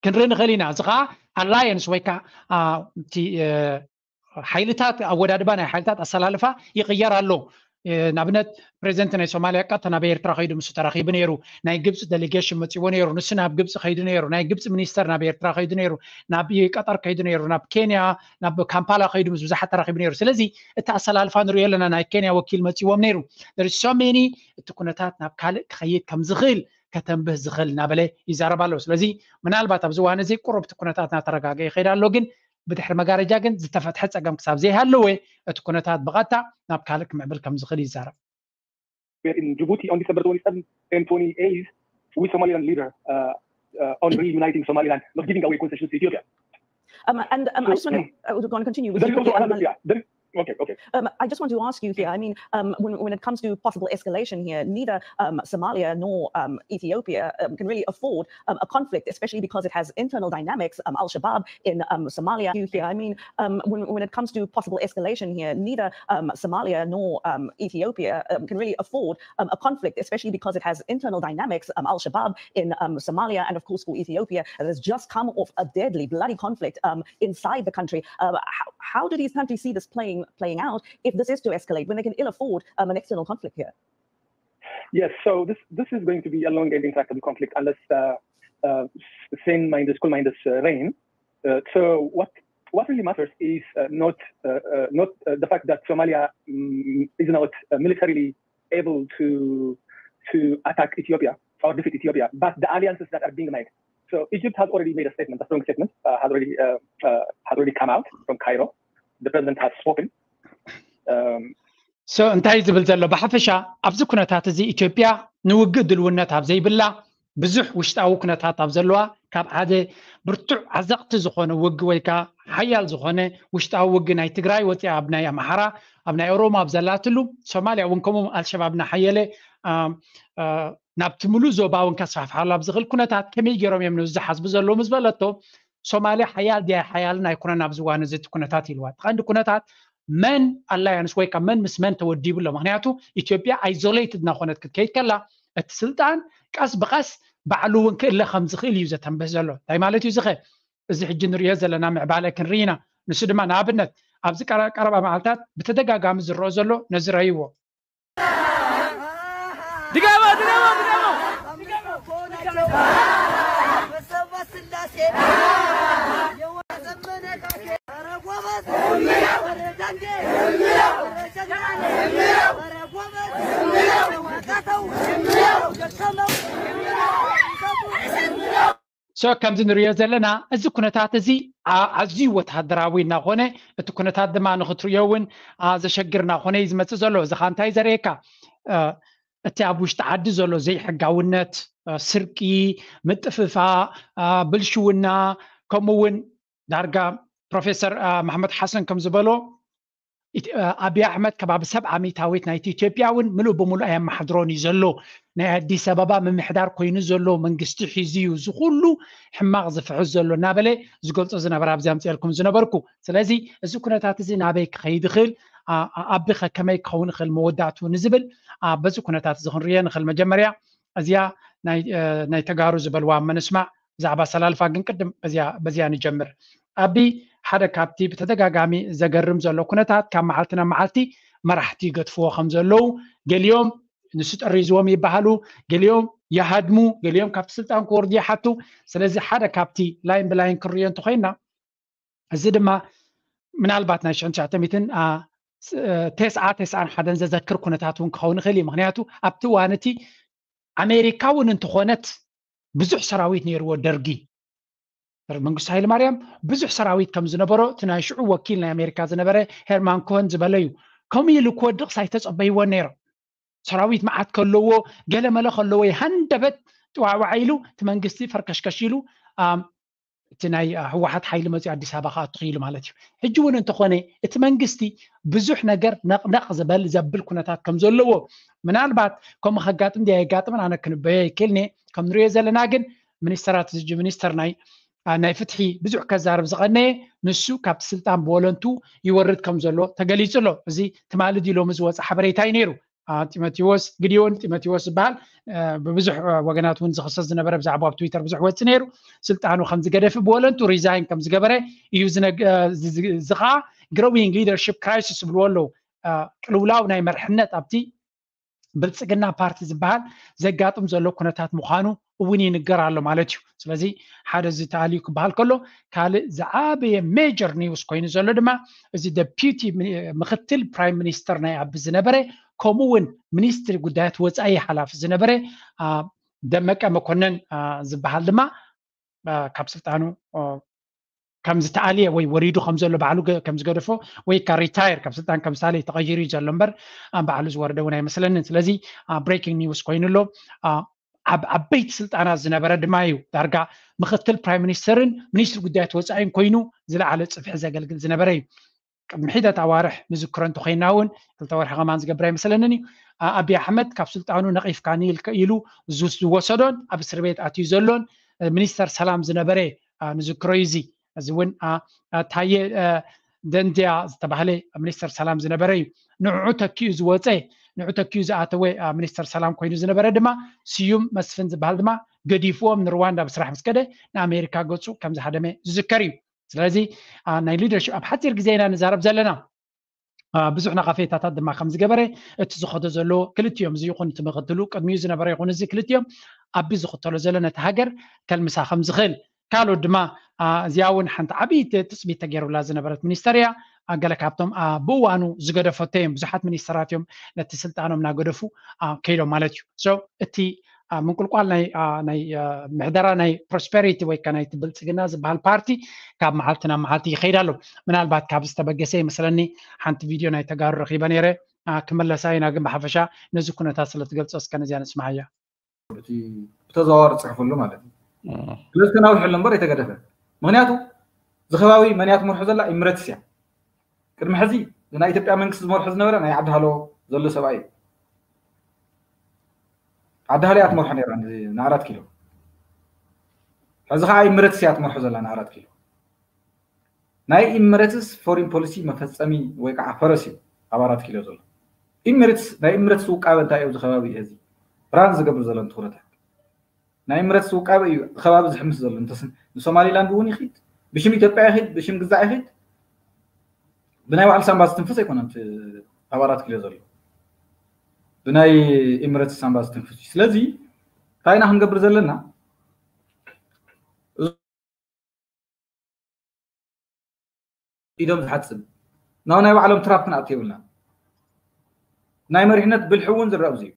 ክንርኢ ንኽእል ኢና። እዚ ከዓ ኣላየንስ ወይ ከዓ ሓይልታት ኣወዳድባ ናይ ሓይልታት ኣሰላልፋ ይቕየር ኣሎ። ንኣብነት ፕሬዚደንት ናይ ሶማልያ ቀጥታ ናብ ኤርትራ ከይዱ ምስ ተራኺቡ ነይሩ። ናይ ግብፂ ዴሌጌሽን መፂዎ ነይሩ። ንሱ ናብ ግብፂ ከይዱ ነይሩ። ናይ ግብፂ ሚኒስተር ናብ ኤርትራ ከይዱ ነይሩ። ናብ ቀጠር ከይዱ ነይሩ። ናብ ኬንያ ናብ ካምፓላ ከይዱ ምስ ብዙሓት ተራኺቡ ነይሩ። ስለዚ እቲ ኣሰላልፋ ንሪኦ ኣለና። ናይ ኬንያ ወኪል መፂዎም ነይሩ። ሶሜኒ እቲ ኩነታት ናብ ካልእ ክኸይድ ከም ዝኽእል ከተንብህ ዝኽእል እናበለ ይዛረብ ኣሎ። ስለዚ ምናልባት ኣብዚ እዋን እዚ ቁሩብ እቲ ኩነታት እናተረጋገ ይኸይድ ኣሎ፣ ግን ብድሕሪ መጋረጃ ግን ዝተፈትሐ ፀገም ክሳብ ዘይሃለወ እቲ ኩነታት ብቐጥታ ናብ ካልእ ክምዕብል ከም ዝኽእል ይዛረብ። We're in Djibouti on December twenty-seventh and twenty-eighth with Somaliland leader uh, uh, on reuniting Somaliland, not giving away concessions to Ethiopia. Um, and um, I just want to, uh, go and continue with There you. is also Okay, another, um, yeah, there, okay, okay. Um, I just want to ask you here. I mean, um, when, when it comes to possible escalation here, neither um, Somalia nor um, Ethiopia um, can really afford um, a conflict, especially because it has internal dynamics. Um, Al Shabaab in um, Somalia. You here. I mean, um, when, when it comes to possible escalation here, neither um, Somalia nor um, Ethiopia um, can really afford um, a conflict, especially because it has internal dynamics. Um, Al Shabaab in um, Somalia, and of course for Ethiopia, that has just come off a deadly, bloody conflict um, inside the country. Uh, how, how do these countries see this playing playing out if this is to escalate, when they can ill afford um, an external conflict here? Yes, so this this is going to be a long and intractable conflict unless uh, uh, sane minds, cool minds uh, reign. Uh, so what what really matters is uh, not uh, uh, not uh, the fact that Somalia mm, is not uh, militarily able to to attack Ethiopia or defeat Ethiopia, but the alliances that are being made. So Egypt has already made a statement, a strong statement, uh, has already uh, uh, has already come out from Cairo. The president has spoken. Um, so እንታይ ዝብል ዘሎ ብሓፈሻ ኣብዚ ኩነታት እዚ ኢትዮጵያ ንውግእ ድልውነት ኣብ ዘይብላ ብዙሕ ውሽጣዊ ኩነታት ኣብ ዘለዋ ካብ ሓደ ብርቱዕ ዓዘቕቲ ዝኾነ ውግ ወይ ከዓ ሓያል ዝኾነ ውሽጣዊ ውግ ናይ ትግራይ ወፂኣ ኣብ ናይ ኣምሓራ ኣብ ናይ ኦሮሞ ኣብ ዘላትሉ ሶማልያ እውን ከምኡ ኣልሸባብ እናሓየለ ናብቲ ሙሉእ ዞባ እውን ከስፋሕፍሓሉ ኣብ ዝኽእል ኩነታት ከመይ ገይሮም እዮም ነዚ ዝሓስቡ ዘለዉ ምስ በለቶ ሶማልያ ሓያል ድያ ሓያልን ኣይኮነን ኣብዚ እዋን እዚ እቲ ኩነታት ኢልዋ እቲ ቀንዲ ኩነታት መን ኣላያንስ ወይ ካብ መን ምስ መን ተወዲቡ ኣሎ ምክንያቱ ኢትዮጵያ ኣይዞሌትድ እናኾነት ክትከይድ ከላ እቲ ስልጣን ቀስ ብቐስ ባዕሉ እውን ክእለ ከም ዝኽእል እዩ ዘተንብህ ዘሎ እንታይ ማለት እዩ ዝኸ እዚ ሕጂ ንሪኦ ዘለና ምዕባለ ክንርኢ ኢና ንሱ ድማ ንኣብነት ኣብዚ ቀረባ መዓልታት ብተደጋጋሚ ዝረኦ ዘሎ ነዚ ረይዎ ድገሞ ድገሞ ድገሞ so ከምዚ ንሪኦ ዘለና እዚ ኩነታት እዚ ኣዝዩ ወታደራዊ እናኾነ እቲ ኩነታት ድማ ንክትሪኦ እውን ዘሸግር እናኾነ እዩ ዝመፅእ ዘሎ እዚ ከዓ እንታይ ዘርእየካ እቲ ኣብ ውሽጢ ዓዲ ዘሎ ዘይሕጋውነት ስርቂ ምጥፍፋ ብልሽውና ከምኡ እውን ዳርጋ ፕሮፌሰር መሓመድ ሓሰን ከም ዝበሎ ኣብይ ኣሕመድ ከባቢ ሰብዓ ሚታዊት ናይቲ ኢትዮጵያ እውን ምሉእ ብምሉእ ኣየመሓድሮን እዩ ዘሎ ናይ ኣዲስ ኣበባ ምምሕዳር ኮይኑ ዘሎ መንግስቲ ሒዙ እዩ እዚ ኩሉ ሕማቕ ዝፍሕስ ዘሎ እናበለ ዝገልፆ ዝነበረ ኣብዚ ኣምፅኤልኩም ዝነበርኩ ስለዚ እዚ ኩነታት እዚ ናበይ ክኸይድ ይኽእል ኣቢኸ ከመይ ክኸውን ይኽእል መወዳእቱ ንዝብል በዚ ኩነታት እዚ ክንርዮ ንኽእል መጀመርያ እዚኣ ናይ ተጋሩ ዝበልዋ መንስማዕ ብዛዕባ ኣሰላልፋ ግን ቅድም በዚኣ ንጀምር ኣቢ ሓደ ካብቲ ብተደጋጋሚ ዘገርም ዘሎ ኩነታት ካብ መዓልቲ ናብ መዓልቲ መራሕቲ ይገድፍዎ ከም ዘለዉ ገሊኦም ንሱ ጠሪዝዎም ይበሃሉ ገሊኦም ይሃድሙ ገሊኦም ካብቲ ስልጣን ክወርዱ ይሓቱ ስለዚ ሓደ ካብቲ ላይን ብላይን ክንሪኦ እንተኮይና እዚ ድማ ምናልባት ናይ ሽሕን ትሽዓተ ሚትን ተስዓ ተስዓን ሓደን ዘዘክር ኩነታት እውን ክኸውን ይኽእል እዩ ምክንያቱ ኣብቲ እዋን እቲ ኣሜሪካ እውን እንተኾነት ብዙሕ ሰራዊት ነይርዎ ደርጊ መንግስቱ ሃይለ ማርያም ብዙሕ ሰራዊት ከም ዝነበሮ እቲ ናይ ሽዑ ወኪል ናይ ኣሜሪካ ዝነበረ ሄርማን ኮን ዝበለ እዩ ከምኡ ኢሉ ክወድቕ ሳይተፀበይዎ ነይሮም ሰራዊት መዓት ከለዎ ገለመለ ከለዎ የሃንደበት ጥዋዕዋዕ ኢሉ እቲ መንግስቲ ፈርከሽከሽ ኢሉ እቲ ናይ ህወሓት ሓይሊ መፅኡ ኣዲስ ኣበባ ክኣቱ ክኢሉ ማለት እዩ ሕጂ እውን እንተኾነ እቲ መንግስቲ ብዙሕ ነገር ነቕነቕ ዝበል ዘብል ኩነታት ከም ዘለዎ ምናልባት ከምኡ ከጋጥም ድያ የጋጥምን ኣነ ክንበዮ ይክእልኒ ከም ንሪኦ ዘለና ግን ሚኒስተራት እዚ ሚኒስተር ናይ ናይ ፍትሒ ብዙሕ ከዛርብ ዝቐነየ ንሱ ካብቲ ስልጣን ብወለንቱ ይወርድ ከም ዘሎ ተገሊጹ ኣሎ እዚ ትማሊ ድዩ ሎሚ ዝወፀ ሓበሬታ እዩ ነይሩ ጢሞቴዎስ ግዲዮን ጢሞቴዎስ ዝበሃል ብብዙሕ ወገናት እውን ዝኽሰስ ዝነበረ ብዛዕባ ኣብ ትዊተር ብዙሕ ወፂ ነይሩ ስልጣኑ ከም ዝገደፊ ብወለንቱ ሪዛይን ከም ዝገበረ እዩ እዚ ከዓ growing leadership crisis ዝብልዎ ኣለዉ ቅልውላው ናይ መርሕነት ኣብቲ ብልፅግና ፓርቲ ዝበሃል ዘጋጥም ዘሎ ኩነታት ምዃኑ እውን ይንገር ኣሎ ማለት እዩ ስለዚ ሓደ እዚ ተኣልዩ ክበሃል ከሎ ካልእ ዝዓበየ ሜጀር ኒውስ ኮይኑ ዘሎ ድማ እዚ ደፒቲ ምክትል ፕራይም ሚኒስተር ናይ ኣቢ ዝነበረ ከምኡ እውን ሚኒስትሪ ጉዳያት ወፃኢ ሓላፊ ዝነበረ ደመቀ መኮነን ዝበሃል ድማ ካብ ስልጣኑ ከም ዝተኣልየ ወይ ወሪዱ ከም ዘሎ ባዕሉ ከም ዝገደፎ ወይ ካ ሪታየር ካብ ስልጣን ከም ዝተኣልየ ተቐይሩ እዩ ዘሎ እምበር ባዕሉ ዝወረደ እውን ኣይመስለንን ስለዚ ብሬኪንግ ኒውስ ኮይኑ ኣሎ ኣብ ዓበይቲ ስልጣናት ዝነበረ ድማ እዩ። ዳርጋ ምክትል ፕራይም ሚኒስተርን ሚኒስትሪ ጉዳያት ወፃኢን ኮይኑ ዝለዓለ ፅፍሒ ዘገልግል ዝነበረ እዩ። ቅድሚ ሒደት ኣዋርሕ ንዝክሮ እንተኮይና እውን ክልተ ወርሒ ከማን ዝገብር ኣይመስለንን እዩ። ኣቢ ኣሕመድ ካብ ስልጣኑ ነቒፍካኒ ኢሉ ዝወሰዶን ኣብ እስር ቤት ኣትዩ ዘሎን ሚኒስተር ሰላም ዝነበረ ንዝክሮ እዩ። እዚ እውን ታየ ደንድያ ዝተባህለ ሚኒስተር ሰላም ዝነበረ እዩ። ንዕዑ ተኪኡ ዝወፀ ንዑ ተኪኡ ዝኣተወ ሚኒስተር ሰላም ኮይኑ ዝነበረ ድማ ስዩም መስፍን ዝበሃል ድማ ገዲፍዎም ንሩዋንዳ ብስራሕ ምስ ከደ ንኣሜሪካ ገፁ ከም ዝሃደመ ዝዝከር እዩ። ስለዚ ናይ ሊደርሽፕ ኣብ ሓፂር ግዜ ኢና ንዛረብ ዘለና። ብዙሕ ነቐፌታታት ድማ ከም ዝገበረ እቲ ዝኸዶ ዘሎ ክልቲኦም እዚ ይኹን እቲ ምክትሉ ቅድሚኡ ዝነበረ ይኹን እዚ ክልቲኦም ኣቢ ዝኽተሎ ዘሎ ነቲ ሃገር ከልምሳ ከም ዝኽእል ካልኦት ድማ እዚኣ እውን ሓንቲ ዓብዪ ትፅቢት ተገይሩላ ዝነበረት ሚኒስተር እያ። ገለ ካብቶም ብእዋኑ ዝገደፈቶ እዮም። ብዙሓት ሚኒስተራት እዮም ነቲ ስልጣኖም እናገደፉ ከይዶም ማለት እዩ። እቲ ምንቁልቋል ናይ ምሕደራ ናይ ፕሮስፐሪቲ ወይ ከዓ ናይቲ ብልፅግና ዝበሃል ፓርቲ ካብ መዓልቲ ናብ መዓልቲ ይኸይድ ኣሎ። ምናልባት ካብ ዝተበገሰ ይመስለኒ ሓንቲ ቪድዮ ናይ ተጋሩ ረኺበ ነይረ። ክመለሳ ኢና፣ ግን ብሓፈሻ ነዚ ኩነታት ስለ ትገልፆ እስከ ነዚኣ ንስማዓያ። ብተዘዋዋሪ ፅሕፍሉ ማለት እዩ። ስለዚ ተናዊሕሉ እምበር የተገደፈ። ምክንያቱ ዝከባቢ መን እያ ትመርሖ ዘላ? ኢምረትስ እያ። ቅድሚ ሕዚ ናይ ኢትዮጵያ መንግስቲ ዝመርሖ ዝነበረ ናይ ዓዲ ሃሎ ዘሎ ሰብኣይ እዩ። ዓዲ ሃሎ እያ ትመርሖ ነይራ ንኣራት ኪሎ። ሕዚ ከዓ ኢምረትስ እያ ትመርሖ ዘላ ንኣራት ኪሎ። ናይ ኢምረትስ ፎሪን ፖሊሲ መፈፀሚ ወይ ከዓ ፈረስ እዩ ኣብ ኣራት ኪሎ ዘሎ። ኢምረትስ ናይ ኢምረትስ ውቃበ እንታይ እዩ ኣብዚ ከባቢ እዚ ራን ዝገብር ዘሎ ንትኩረታት ናይ ኢምረትስ ውቃበ እዩ ከባቢ ዝሕምስ ዘሎ። ንሶማሊላንድ እውን ይኽድ ብሽም ኢትዮጵያ ይኽድ ብሽም ግዛዕ ይኽድ ብናይ ባዕሉ ሳንባ ዝትንፍስ ኣይኮነን። ኣብ ኣራት ኪሎ ዘሎ ብናይ ኢምረትስ ሳንባ ዝትንፍስ እዩ። ስለዚ እንታይ ኢና ክንገብር ዘለና? ኢዶም ዝሓፅብ ናብ ናይ ባዕሎም ትራፕ ክንኣቱ የብልና። ናይ መሪሕነት ብልሒ እውን ዝረአ ብዙ እዩ።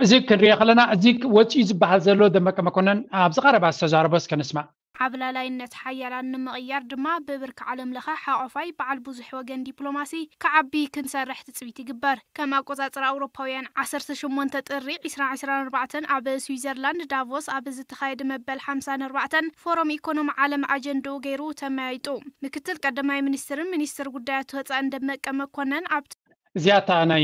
እዚ ክንሪኦ ከለና እዚ ወፂኡ ዝበሃል ዘሎ ደመቀ መኮነን ኣብዚ ቀረባ ዝተዛረቦ እስከ ንስማዕ። ዓብላላይነት ሓያላን ንምቕያር ድማ ብብርኪ ዓለም ለኸ ሓቆፋይ በዓል ብዙሕ ወገን ዲፕሎማሲ ክዓቢ ክንሰርሕ ትፅቢት ይግበር። ከም ኣቆፃፅራ ኣውሮፓውያን ዓሰርተ ሸሞንተ ጥሪ ዕስራን ዕስራን ኣርባዕተን ኣብ ስዊዘርላንድ ዳቮስ ኣብ ዝተኻየደ መበል ሓምሳን ኣርባዕተን ፎረም ኢኮኖሚ ዓለም ኣጀንድኡ ገይሩ ተመያይጡ። ምክትል ቀዳማይ ሚኒስትርን ሚኒስትር ጉዳያት ወፃእን ደመቀ መኮነን ኣብቲ እዚኣ እታ ናይ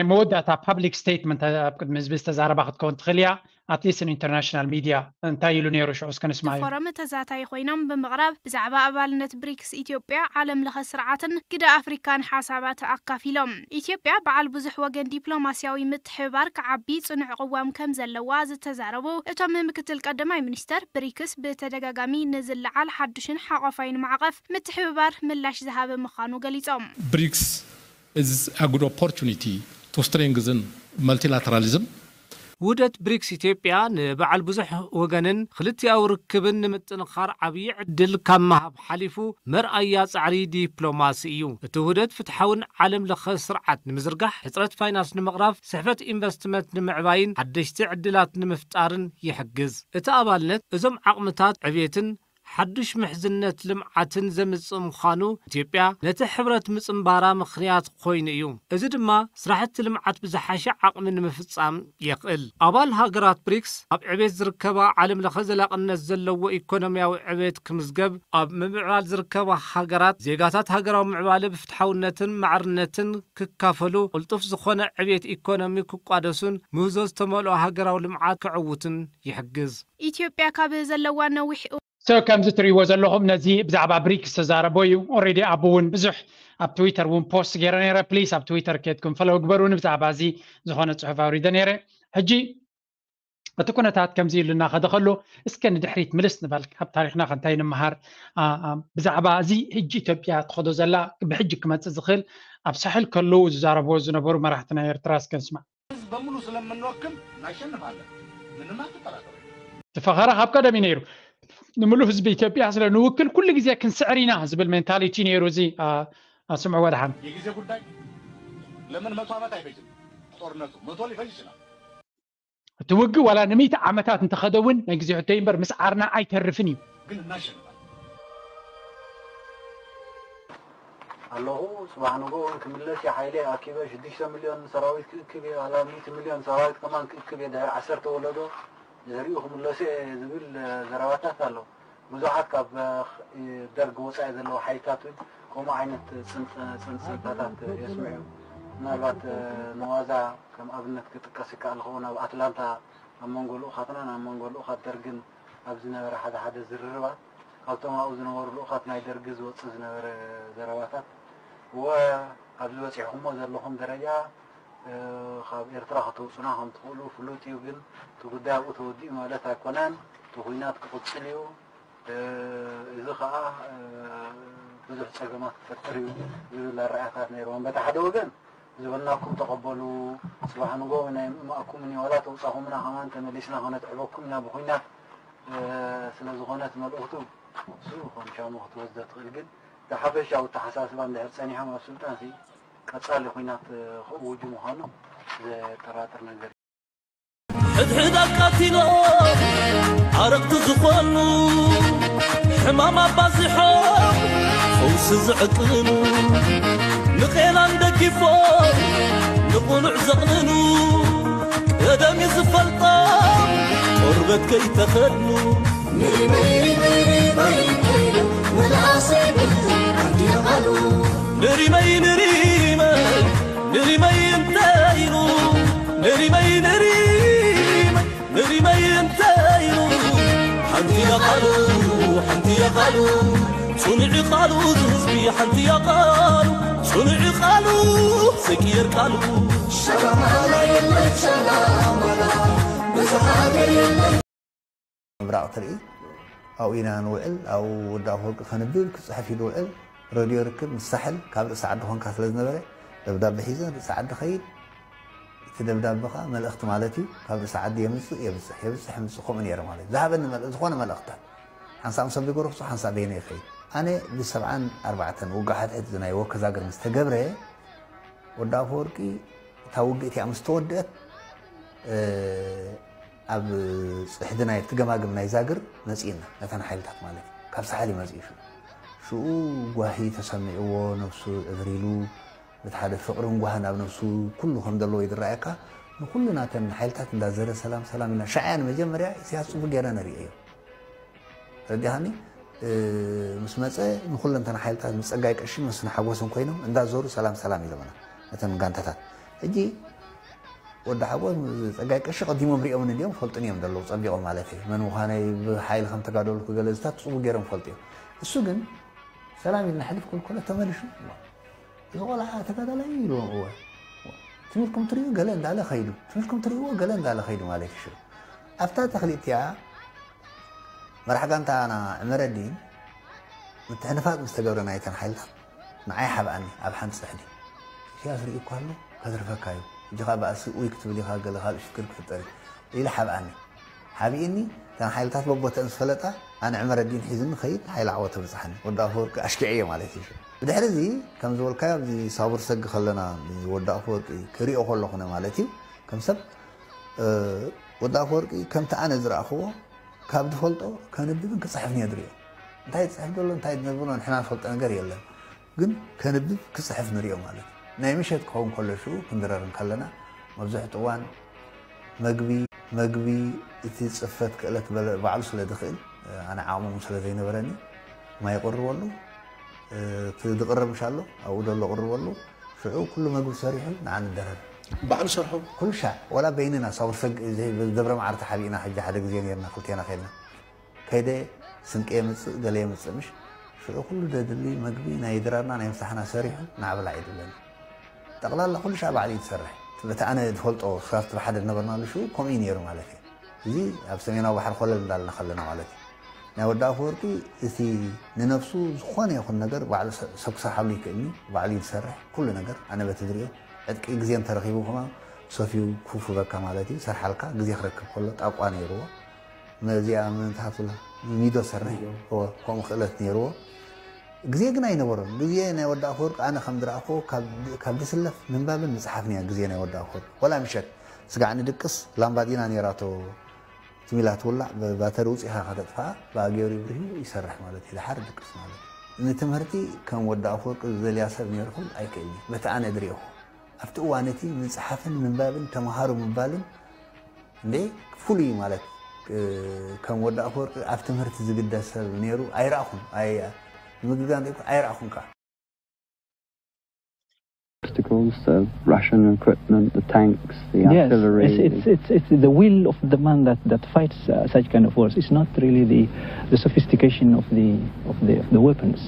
መወዳእታ ፓብሊክ ስቴትመንት ኣብ ቅድሚ ህዝቢ ዝተዛረባ ክትከውን ትኽእል እያ። ኣትሊስት ንኢንተርናሽናል ሚድያ እንታይ ኢሉ ነይሩ ሽዑ እስከ ንስማዮ። ፎረም ተዛታይ ኮይኖም ብምቕራብ ብዛዕባ ኣባልነት ብሪክስ ኢትዮጵያ፣ ዓለም ለኸ ስርዓትን ግደ ኣፍሪካን ሓሳባት ኣካፊሎም። ኢትዮጵያ በዓል ብዙሕ ወገን ዲፕሎማሲያዊ ምትሕብባር ክዓቢ ፅኑዕ ቅዋም ከም ዘለዋ ዝተዛረቡ እቶም ምክትል ቀዳማይ ሚኒስተር፣ ብሪክስ ብተደጋጋሚ ንዝለዓል ሓዱሽን ሓቋፋይን ማዕቐፍ ምትሕብባር ምላሽ ዝሃበ ምዃኑ ገሊፆም። ብሪክስ is a good opportunity to strengthen multilateralism. ውህደት ብሪክስ ኢትዮጵያ ንበዓል ብዙሕ ወገንን ክልቲኣዊ ርክብን ንምጥንኻር ዓብዪ ዕድል ካብ ምሃብ ሓሊፉ መርኣያ ፃዕሪ ዲፕሎማሲ እዩ። እቲ ውህደት ፍትሓውን ዓለም ለኸ ስርዓት ንምዝርጋሕ፣ ሕፅረት ፋይናንስ ንምቕራፍ፣ ስሕፈት ኢንቨስትመንት ንምዕባይን ሓደሽቲ ዕድላት ንምፍጣርን ይሕግዝ። እቲ ኣባልነት እዞም ዓቕምታት ዕብየትን ሓዱሽ ምሕዝነት ልምዓትን ዘምጽእ ምዃኑ ኢትዮጵያ ነቲ ሕብረት ምጽንባራ ምኽንያት ኮይኑ እዩ። እዚ ድማ ስራሕቲ ልምዓት ብዝሓሸ ዓቕሚ ንምፍጻም የኽእል። ኣባል ሃገራት ብሪክስ ኣብ ዕቤት ዝርከባ ዓለም ለኸ ዘላቕነት ዘለዎ ኢኮኖሚያዊ ዕቤት ክምዝገብ፣ ኣብ ምምዕባል ዝርከባ ሃገራት ዜጋታት ሃገራዊ ምዕባለ ብፍትሓውነትን ማዕርነትን ክካፈሉ፣ ቅልጡፍ ዝኾነ ዕቤት ኢኮኖሚ ክቋደሱን ምህዞ ዝተመልኦ ሃገራዊ ልምዓት ክዕውትን ይሕግዝ። ኢትዮጵያ ካብ ዘለዋ ነዊሕ So ከምዚ ትሪእዎ ዘለኹም ነዚ ብዛዕባ ብሪክስ ዝተዛረቦ እዩ። ኦሬዲ ኣቡ እውን ብዙሕ ኣብ ትዊተር እውን ፖስት ገይረ ነይረ። ፕሊስ ኣብ ትዊተር ኬድኩም ፈለው ግበሩኒ። ብዛዕባ እዚ ዝኾነ ፅሑፍ ኣውሪደ ነይረ። ሕጂ እቲ ኩነታት ከምዚ ኢሉ እናኸደ ከሎ እስከ ንድሕሪት ምልስ ንበል፣ ካብ ታሪኽና ከ እንታይ ንምሃር? ብዛዕባ እዚ ሕጂ ኢትዮጵያ ትኸዶ ዘላ ብሕጂ ክመፅእ ዝኽእል ኣብ ሳሕል ከለዉ ዝዛረብዎ ዝነበሩ መራሕቲ ናይ ኤርትራ እስከ ንስማዕ። ህዝብ በሙሉ ስለምንወክል እናሸንፋለን። ምንም አትጠራጠሩ። እቲ ፈኸራ ካብ ቀደም እዩ ነይሩ። ንምሉእ ህዝቢ ኢትዮጵያ ስለ ንውክል ኩሉ ግዜ ክንስዕር ኢና ዝብል ሜንታሊቲ ነይሩ። እዚ ስምዑ ወድሓን። የጊዜ ጉዳይ ለምን መቶ ዓመት አይፈጅም ጦርነቱ? መቶ ሊፈጅ ይችላል። እቲ ውግእ ዋላ ንምእቲ ዓመታት እንተኸደ እውን ናይ ግዜ ሕቶ እዩ እምበር ምስዓርና ኣይተርፍን እዩ። ግን እናሸንፋለን። ኣለኹ። ጽባሕ ንግሆ እውን ክምለስ እየ። ሓይለይ ኣኪበ ሽዱሽተ ሚልዮን ሰራዊት ክእክብ እየ። ዋላ ሚእቲ ሚልዮን ሰራዊት ከማን ክእክብ እየ። ድሕሪ ዓሰርተ ወለዶ ዘሪኡ ክምለሱ እየ ዝብል ዘረባታት ኣሎ። ብዙሓት ካብ ደርግ ወፃኢ ዘለዉ ሓይልታት እውን ከምኡ ዓይነት ፅንፅታታት የስምዑ። ምናልባት ንዋዛ ከም ኣብነት ክጥቀስ ይከኣል ክኸውን፣ ኣብ ኣትላንታ ኣብ መንጎ ልኡኻትናን ኣብ መንጎ ልኡኻት ደርግን ኣብ ዝነበረ ሓደ ሓደ ዝርርባት፣ ካብቶም ኣብኡ ዝነበሩ ልኡኻት ናይ ደርጊ ዝወፅእ ዝነበረ ዘረባታት፣ እወ ኣብዚ በፂሕኩሞ ዘለኹም ደረጃ ካብ ኤርትራ ከተውፁና ከም ትኽእሉ ፍሉጥ እዩ፣ ግን እቲ ጉዳይ ኣብኡ ተወዲኡ ማለት ኣይኮነን፣ እቲ ኹናት ክቕፅል እዩ፣ እዚ ኸዓ ብዙሕ ፀገማት ክፈጥር እዩ ዝብል ኣረኣእያታት ነይርዎም። በቲ ሓደ ወገን ዝበልናኩም ተቐበሉ፣ ፅባሕ ንጎ ናይ ምእማእኩም እኒ ዋላ ተውፃኹምና ከማን ተመሊስና ከነትዕበኩም ኢና ብኹናት ስለ ዝኾነት መልእኽቱ እሱ ከም ሻሙ ክትወስዶ ትኽእል፣ ግን እቲ ሓፈሻዊ ኣተሓሳስባ እንድሕር ፀኒሖም ኣብ ስልጣን ሲ ቀፃሊ ኹናት ክእውጁ ምዃኑ ዘጠራጥር ነገር። ሕድሕድ ኣቃቲሎም ኣረግቲ ዝኾኑ ሕማም ኣባዚሖም ፈውሲ ዝዕቅኑ ንቄናን ደጊፎም ንቑኑዕ ዘቕንኑ ቀደም እዩ ዝፈልጦም ቆርበት ከይተኸድኑ ንሪመይ ንሪመይ መልኣሰይ ኣዲቓሉ ንሪመይ ንሪመይ ንሪመይ እንታይ ኢሉ ንሪመይ ንሪመይ ንሪመይ እንታይ ኢሉ ሓንቲ እያ ቃሉ ሓንቲ እያ ቃሉ ጽኑዕ ቃሉ ዝህዝቢ ሓንቲ እያ ቃሉ ጽኑዕ ቃሉ ዘይቅየር ቃሉ ሰላማላ የለን ሰላማላ በዛ ሃገር የለን ምብራቕ ትርኢ ኣብኡ ኢና ንውዕል ኣብኡ ወዲ ኣፈወርቂ ከንብብ ክፅሕፍ ኢሉ ውዕል ረድዮ ርክብ ምስ ሳሕል ካብ ርእሲ ዓዲ ኮንካ ስለ ዝነበረ ደብዳበ ሒዘ ርእሲ ዓዲ ኸይድ እቲ ደብዳበ ከዓ መልእኽቲ ማለት እዩ ካብ ርእሲ ዓዲ የምፅእ የብፅሕ የብፅሕ የምፅእ ከምኡ ነይረ ማለት እዩ ዝሃበኒ መልእኽቲ ዝኾነ መልእኽትታት ሓንሳእ ምስ ኣቢ ጎረፍሶ ሓንሳእ በይነ ይኸይድ ኣነ ብሰብዓን ኣርባዕተን ውግእ ሓድሕድ ናይ ወከዛግር ምስ ተገብረ ወዲ ኣፈወርቂ እታ ውግእ እቲኣ ምስ ተወደአት ኣብ ፅሕዲ ናይ እቲ ገማግም ናይ ዛግር መፂእና ነተን ሓይልታት ማለት እዩ ካብ ሳሕል እዩ መፂኡ ሽዑ ሽኡ ጓሂ ተሰሚዕዎ ነብሱ ዕብር ኢሉ በቲ ሓደ ፍቕርን ጓህን ኣብ ነብሱ ኩሉ ከም ዘለዎ እዩ ዝረኣየካ ንኩሉ ናተን ሓይልታት እንዳዘረ ሰላም ሰላም ኢልና ሻዕያ ንመጀመርያ ኢሳያስ ፅቡቅ ገይረ ነሪኦ እዩ ተረዲኻኒ ምስ መፀ ንኩለንተን ሓይልታት ምስ ፀጋይ ቀሺ መስፍን ሓጎስን ኮይኖም እንዳዞሩ ሰላም ሰላም ኢሎምና ነተን ጋንታታት ሕጂ ወዲ ሓጎስ ፀጋይ ቀሺ ቀዲሞም ሪኦምን እንዲኦም ፈልጡን እዮም ዘለዉ ፀቢቆም ማለት እዩ መን ምዃነይ ብሓይሊ ከም ተጋደልኩ ገለ ዝታት ፅቡ ገይሮም ፈልጡ እዮም እሱ ግን ሰላም ኢልና ሕልፍ ክብል ከሎ ተመሊሹ እዚ ቆልዓ ተጋዳላይ ኢልዎም እወ ትምህርኩም ትሪኡ ገለ እንዳለ ከይዱ ትምህርኩም ትሪእዎ ገለ እንዳለ ከይዱ ማለት እዩ ኣብታ ተኽሊት እቲኣ መራሕ ጋንታና ዕመረዲን ምትሕንፋፅ ምስ ተገብረ ናይተን ሓይልታት ንዓይ ሓብኣኒ ኣብ ሓንቲ ፅሕዲ ኢሳያስ ሪኡ እኳ ኣሎ ከትርፈካ እዩ ሕጂ ከዓ ባእሲ ኡይ ክትብል ኢኻ ገለ ካልእ ሽግር ክፍጠር እዩ ኢለ ሓብኣኒ ሓቢእኒ እተን ሓይልታት በቦተአን ዝፈለጣ ኣነ ዕመረዲን ሒዝኒ ከይድ ሓይሊ ዓወት ተብፅሓኒ ወዲ ኣፈወርቂ ኣሽኪዐዮ ማለት እዩ ብድሕሪ እዚ ከም ዝበልካዮ ኣብዚ ሳቡር ሰጊ ከለና ወዲ ኣፈወርቂ ክሪኦ ከለኹነ ማለት እዩ ከም ሰብ ወዲ ኣፈወርቂ ከምቲ ኣነ ዝረኣኽዎ ካብ ዝፈልጦ ከንብብን ክፅሕፍን እየ ዝሪኦ እንታይ ዝፅሕፍ ዘሎ እንታይ ዝነብሮ ንሕና ንፈልጦ ነገር የለን ግን ከንብብ ክፅሕፍ ንሪኦ ማለት እዩ ናይ ምሸት ክኸውን ከሎ ሽኡ ክንድረር እንከለና መብዝሕቲ እዋን መግቢ መግቢ እቲ ፅፈት ክእለት ባዕሉ ስለ ዝኽእል ኣነ ዓቕሞም ስለ ዘይነበረኒ ማይ ይቕርበሉ እቲ ዝቕረብ ምሽ ኣሎ ኣብኡ ዘሎ ቅርበሉ ሽዑ ኩሉ መግቢ ሰሪሑ ንዓ ንደረር ባዕሉ ሰርሖ ኩሉ ሻዕ ወላ በይንና ሳውር ሰግ ደብረ መዓር ተሓቢእና ሕጂ ሓደ ግዜ ነርና ክልቴና ከድና ከይደ ስንቂ የምፅእ ገለ የምፅእ ምሽ ሽዑ ኩሉ ደድሊ መግቢ ናይ ድራርና ናይ ምሳሕና ሰሪሑ ናዕብላ ይድለና ጠቕላላ ኩሉ ሻዕ ባዕሉ እዩ ዝሰርሕ በቲ ኣነ ዝፈልጦ ስራፍቲ ብሓደ ዝነበርናሉ ሽዑ ከምኡ እዩ ነይሩ ማለት እዩ እዚ ኣብ ሰሜናዊ ባሕሪ ኮለል እንዳልና ከለና ማለት እዩ ናይ ወዲ ኣፈወርቂ እቲ ንነብሱ ዝኾነ ይኹን ነገር ባዕሉ ሰብ ክሰርሓሉ ይክእልኒ ባዕሉ እዩ ዝሰርሕ ኩሉ ነገር ኣነ በቲ ዝሪኦ ዕጥቂ ግዜ እንተረኺቡ ከማ ሰፍዩ ክፉበካ ማለት እዩ ሰርሓልካ ግዜ ክረክብ ከሎ ጣቋ ነይርዎ ነዚኣ ምንታሃቱላ ሚዶ ሰርሕ ከምኡ ክእለት ነይርዎ ግዜ ግን ኣይነበሮን ግዜ ናይ ወዲ ኣፈወርቂ ኣነ ከም ዝረኣኽዎ ካብ ዝስለፍ ምንባብን ምፅሓፍን እያ ግዜ ናይ ወዲ ኣፈወርቂ ወላ ምሸት ስጋዕ ንድቅስ ላምባዲና ነይራቶ ትሚላ ትውላዕ ብባተሪ ውፂኻ ከተጥፋኣ ብኣገሩ ይብርሂ ይሰርሕ ማለት እዩ ድሓር ድቅስ ማለት እዩ ንትምህርቲ ከም ወዲ ኣፈወርቂ ዝደልያ ሰብ ነይሩ ክብል ኣይክእልን በቲ ኣነ ዝሪኦ ኣብቲ እዋን እቲ ምፅሓፍን ምንባብን ተምሃሩ ምባልን እንዴ ፍሉይ ማለት ከም ወዲ ኣፈወርቂ ኣብ ትምህርቲ ዝግደስ ሰብ ነይሩ ኣይረኣኹን። ኣይ-፣ ንምግልጋል እንተይኮነ ኣይረኣኹን ከዓ። Obstacles, the Russian equipment, the tanks, the Yes, artillery. it's, it's, it's, it's the will of the man that, that fights uh, such kind of wars. It's not really the, the sophistication of the, of the, of the weapons.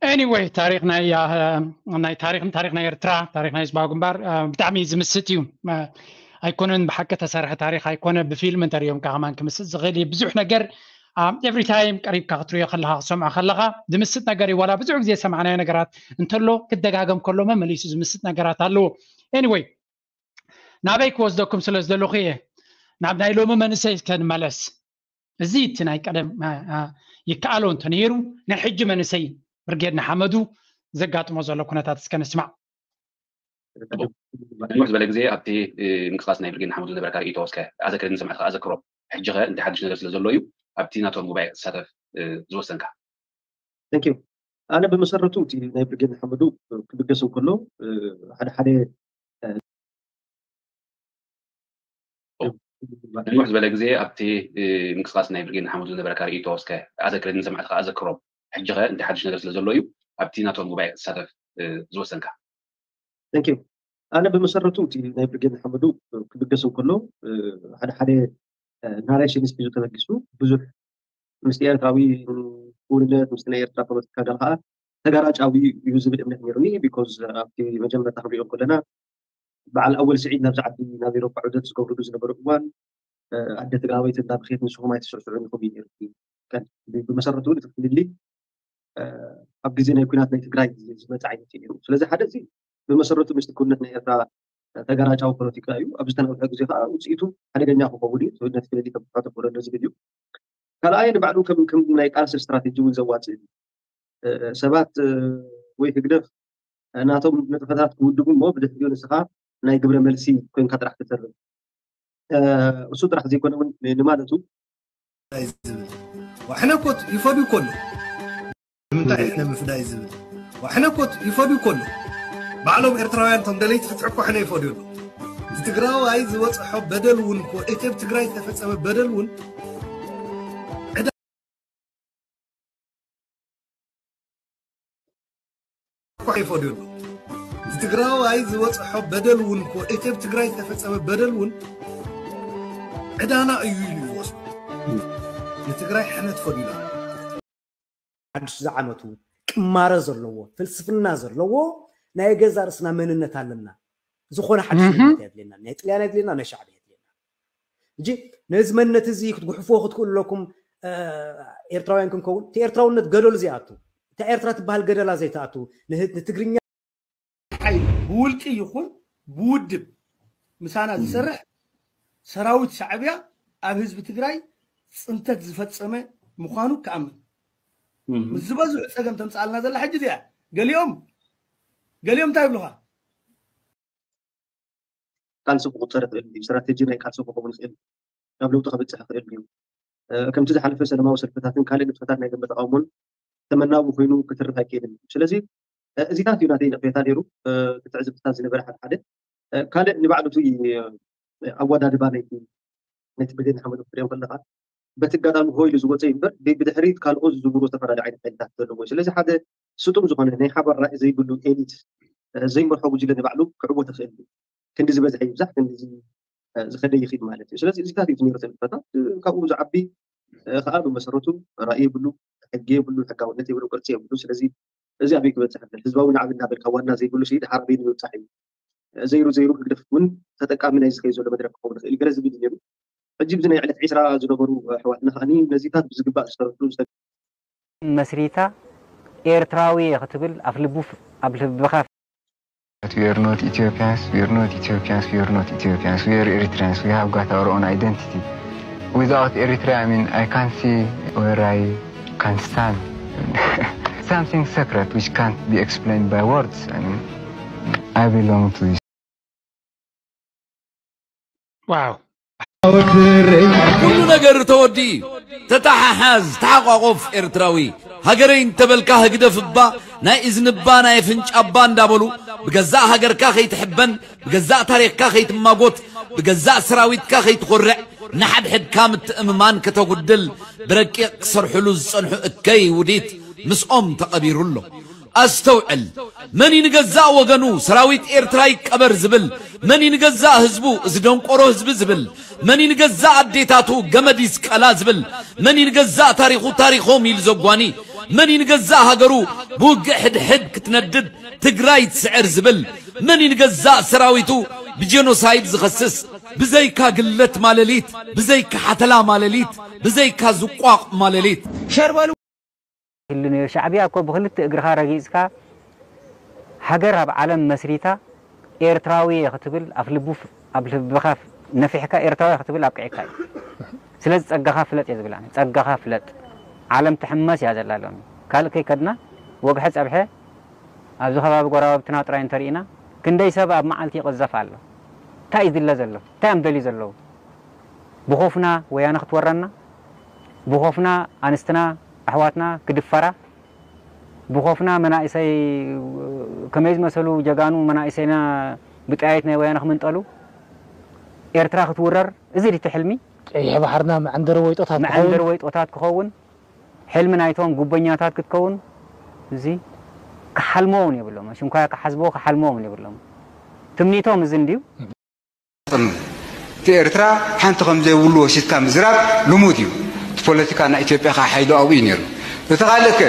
Anyway፣ ታሪኽ ናይ ናይ ታሪኽን ታሪኽ ናይ ኤርትራ፣ ታሪኽ ናይ ህዝባዊ ግንባር ብጣዕሚ ዝምስጥ እዩ። ኣይኮነን ብሓቂ ተሰርሐ ታሪኽ ኣይኮነ፣ ብፊልም እንተሪኦም ከማን ክምስጥ ዝኽእል እዩ። ብዙሕ ነገር every time ቀሪብካ ክትሪኦ ከለኻ፣ ክትሰምዖ ከለኻ ዝምስጥ ነገር እዩ። ዋላ ብዙሕ ግዜ ዝሰማዕናዮ ነገራት እንተሎ ክደጋገም ከሎ መመሊሱ ዝምስጥ ነገራት ኣለዎ። Anyway፣ ናበይ ክወስደኩም ስለ ዝደለኹ እየ ናብ ናይ ሎሚ መንእሰይ እስከ ንመለስ። እዚ እቲ ናይ ቀደም ይከኣሎ እንተነይሩ፣ ናይ ሕጂ መንእሰይ ብርጌድ ንሓመዱ ዘጋጥሞ ዘሎ ኩነታት እስከ ንስማዕ። ንውሕ ዝበለ ግዜ ኣብቲ ምንቅስቃስ ናይ ብርጌድ ንሓመዱ ዝነበረካ ርእይቶ እስከ ኣዘክረኒ፣ ንሰማዕቲ ከኣ ኣዘክሮም። ሕጂ ኸ እንታይ ሓድሽ ነገር ስለ ዘሎ እዩ ኣብቲ ናቶም ጉባኤ ክትሳተፍ ዝወሰንካ? ኣነ ብመሰረቱ እቲ ናይ ብርጌድ ንሓመዱ ክብገስ እንከሎ ሓደ ሓደ ንውሕ ዝበለ ግዜ ኣብቲ ምንቅስቃስ ናይ ብርጌድ ንሓመዱ ዝነበረካ ርእይቶ እስከ ኣዘክረኒ፣ ንሰማዕቲ ከኣ ኣዘክሮም። ሕጂ ኸ እንታይ ሓድሽ ነገር ስለ ዘሎ እዩ ኣብቲ ናቶም ጉባኤ ክትሳተፍ ዝወሰንካ? ኣነ ብመሰረቱ እቲ ናይ ብርጌድ ንሓመዱ ክብገስ እንከሎ ሓደ ሓደ ናሬሽንስ ሒዙ ተበጊሱ ብዙሕ ምስቲ ኤርትራዊ ክውንነት ምስቲ ናይ ኤርትራ ፖለቲካ ገለ ከዓ ተጋራጫዊ እዩ ዝብል እምነት ነይሩኒ። ቢኮዝ ኣብቲ መጀመርታ ክንሪኦ ከለና በዓል ኣወል ስዒድ ናብዚ ዓዲ ናብ ኤሮፓ ዑደት ዝገብርሉ ዝነበሩ እዋን ኣደ ትግራወይቲ እንዳበኸየት ንስኹም ኣይትስዕስዑን ኢኹም እዩ ነይሩ። ብመሰረቱ እቲ ፍልልይ ኣብ ግዜ ናይ ኩናት ናይ ትግራይ ዝመፀ ዓይነት እዩ ነይሩ። ስለዚ ሓደ እዚ ብመሰረቱ ምስቲ ክውንነት ናይ ኤርትራ ተጋራጫዊ ፖለቲካ እዩ። ኣብ ዝተነውሐ ግዜ ከዓ ውፅኢቱ ሓደገኛ ክኸውን እዩ። ነቲ ፍልልይ ከም ተፈተኮረሎ ዝብል እዩ። ካልኣይ ንባዕሉ ከም ከም ናይ ቃልሲ ስትራቴጂ እውን ዘዋፅእ እዩ። ሰባት ወይ ህግደፍ ናቶም ንጥፈታት ክውድቡ እሞ ብድሕሪኡ ንስኻ ናይ ግብረ መልሲ ኮይንካ ጥራሕ ክትተርፍ እሱ ጥራሕ ዘይኮነ እውን ንማለቱ ዝብል ዋሕነ ኮት ይፈድዩ ኮሎ ንምንታይ ሕነ ምፍዳይ ዝብል ዋሕነ ኮት ይፈድዩ ኮሎ ባዕሎም ኤርትራውያን ቶም ደለይቲ ፍትሒ እኮ ሕነ ይፈድዩ ኣሎ። እቲ ትግራዋይ ዝበፅሖ በደል እውን እኮ እቲ ኣብ ትግራይ ዝተፈፀመ በደል እውን ይፈድዩ ኣሎ። እቲ ትግራዋይ ዝበፅሖ በደል እውን እኮ እቲ ኣብ ትግራይ ዝተፈፀመ በደል እውን ዕዳና እዩ ኢሉ ይወስዱ። ንትግራይ ሕነ ትፈድዩ ኣሎ። ሓድሽ ዝዓመቱ ቅማረ ዘለዎ ፍልስፍና ዘለዎ ናይ ገዛ ርእስና መንነት ኣለና። ዝኾነ ሓድሽ መንነት የድልየና። ናይ ጥልያን የድልየና፣ ናይ ሻዕብያ የድልየና። እንጂ ነዚ መንነት እዚ ክትጉሕፍዎ ክትክእሉ ኣለኩም። ኤርትራውያን ክንከውን እቲ ኤርትራውነት ገደሉ ዘይኣቱ እታ ኤርትራ ትበሃል ገደላ ዘይትኣቱ ንትግርኛ ሓይሊ ብውልቂ ይኹን ብውድብ ምሳና ዝሰርሕ ሰራዊት ሻዕብያ ኣብ ህዝቢ ትግራይ ፅንተት ዝፈፀመ ምዃኑ ክኣምን። ምስ ዝበዝሑ ፀገም ተምፅኣልና ዘላ ሕጂ እዚኣ። ገሊኦም ገሊኦም እንታይ ይብሉኻ? ቃልሲ ክቑፀር ይኽእል እዩ፣ ስትራቴጂ ናይ ቃልሲ ክኸውን ይኽእል፣ ናብ ለውጢ ከብፅሕ ይኽእል እዩ። ከምቲ ዝሓለፈ ሰላማዊ ሰልፍታትን ካልእ ንጥፈታት ናይ ደንበ ተቃውሞን ተመናዊ ኮይኑ ክትርፍ ኣይክእልን እዩ። ስለዚ እዚታት እዩ ናተይ ነቕፌታ ነይሩ። እቲ ትዕዝብትታት ዝነበረ ሓደ ሓደ ካልእ ንባዕሉ እቲ ኣወዳድባ ናይቲ ነቲ ብደን ሓመዱ ክትሪኦ ከለኻ በቲ ኣጋጣሚ ሆ ኢሉ ዝወፀ እዩ እምበር ብድሕሪት ካልኦት ዝዝውሩ ዝተፈላለዩ ዓይነት ሓይልታት ዘለዎ እዩ። ስለዚ ሓደ ስጡም ዝኾነ ናይ ሓባር ራእይ ዘይብሉ ኤሊት ዘይመርሖ ጉጅለ ንባዕሉ ክዕወት ይኽእል እዩ። ክንዲ ዝበዝሐ ይብዛሕ ክንዲ ዝኸደ ይኽድ ማለት እዩ። ስለዚ እዚታት እዩ ትምህርቲ ንጥፈታት ካብኡ ዝዓቢ ከዓ ብመሰረቱ ራእይ የብሉ፣ ሕጊ የብሉ፣ ሕጋውነት የብሉ፣ ቅርፂ የብሉ። ስለዚ እዚ ኣበይ ክበፅሕ ይኽእል? ህዝባዊ ናዕቢ እናበልካ ዋና ዘይብሉ ሲ ድሓር ኣበይ ንምብፃሕ እዩ? ዘይሩ ዘይሩ ህግደፍ እውን ተጠቃሚ ናይ ዝኸይ ዘሎ መድረክ ክኸውን ይኽእል ገለ ዝብል ነይሩ። ሕጂ ብዚ ናይ ዕለት ዒስራ ዝነበሩ ኣሕዋትና ከዓኒ ነዚታት ብዝግባእ ዝሰረቱ መስሪታ ኤርትራዊ እየ ክትብል ኣብ ልቡ ኣብ ልብኻ We are not Ethiopians, we are not Ethiopians, we are not Ethiopians, we are Eritreans, we have got our own identity. Without Eritrea, I mean, I can't see where I can stand. Something secret which can't be explained by words. I mean, I belong to this. Wow. ኩሉ ነገር ተወዲኡ እዩ። ተተሓሓዝ፣ ተሓቋቆፍ ኤርትራዊ። ሃገረይ እንተበልካ ህግደፍ እባ፣ ናይ እዝኒ እባ፣ ናይ ኣፍንጫ እባ እንዳበሉ ብገዛእ ሃገርካ ከይትሕበን፣ ብገዛእ ታሪኽካ ከይትማጎት፣ ብገዛእ ሰራዊትካ ከይትኾርዕ፣ ንሓድሕድካ ምትእምማን ከተጉድል ብረቂቕ ክሰርሕሉ ዝጸንሑ እከይ ውዲት ምስኦም ተቐቢሩ ኣሎ። ኣስተውዕል። መን እዩ ንገዛእ ወገኑ ሰራዊት ኤርትራ ይቀበር ዝብል? መን እዩ ንገዛእ ህዝቡ እዚ ደንቆሮ ህዝቢ ዝብል? መን እዩ ንገዛእ ኣዴታቱ ገመድ ይስቀላ ዝብል? መን እዩ ንገዛእ ታሪኹ ታሪኾም ኢሉ ዘጓኒ? መን እዩ ንገዛእ ሃገሩ ብውግእ ሕድሕድ ክትነድድ ትግራይ ትስዕር ዝብል? መን እዩ ንገዛእ ሰራዊቱ ብጀኖሳይድ ዝኸስስ? ብዘይካ ግለት ማለሊት፣ ብዘይካ ሓተላ ማለሊት፣ ብዘይካ ዝቋቕ ማለሊት። ይህሉ ነይሩ። ሻዕብያ እኮ ብክልተ እግርኻ ረጊጽካ ሃገር ኣብ ዓለም መስሪታ ኤርትራዊ እየ ክትብል ኣፍ ልቡ ኣብ ልብኻ ነፊሕካ ኤርትራዊ ክትብል ኣብቂዕካ እዩ። ስለዚ ጸጋኻ ፍለጥ እየ ዝብል ኣነ። ጸጋኻ ፍለጥ። ዓለም ትሕመስ እያ ዘላ ሎሚ። ካልእ ከይከድና ወግሐ ጸብሐ ኣብዚ ከባቢ ጎረባብትና ጥራይ እንተርኢና ክንደይ ሰብ ኣብ መዓልቲ ይቕዘፍ ኣሎ። እንታይ እዩ ዝለ ዘሎ? እንታይ እዮም ደልዩ ዘለዉ? ብኾፍና ወያነ ክትወረና፣ ብኾፍና ኣንስትና ኣሕዋትና ክድፈራ፣ ብኾፍና መናእሰይ ከመይ ዝመሰሉ ጀጋኑ መናእሰይና ብጠያይት ናይ ወያነ ክምንጠሉ፣ ኤርትራ ክትውረር፣ እዚ ድቲ ሕልሚ? ቀይሕ ባሕርና መዐንደሪ ወይጦታት ክኸውን። መዐንደሪ ወይጦታት ክኸውን፣ ሕልሚ ናይቶም ጉበኛታት ክትከውን፣ እዚ ክሓልሞ እውን የብሎም። ሽንኳያ ክሓስብዎ ክሓልሞ እውን የብሎም። ትምኒቶም እዚ እንድዩ። እቲ ኤርትራ ሓንቲ ከም ዘይብሉ ወሲድካ ምዝራብ ልሙድ እዩ። እቲ ፖለቲካ ናይ ኢትዮጵያ ከኣ ሓይሉ ኣብኡ እዩ ነይሩ። እቲ ካልእ ከ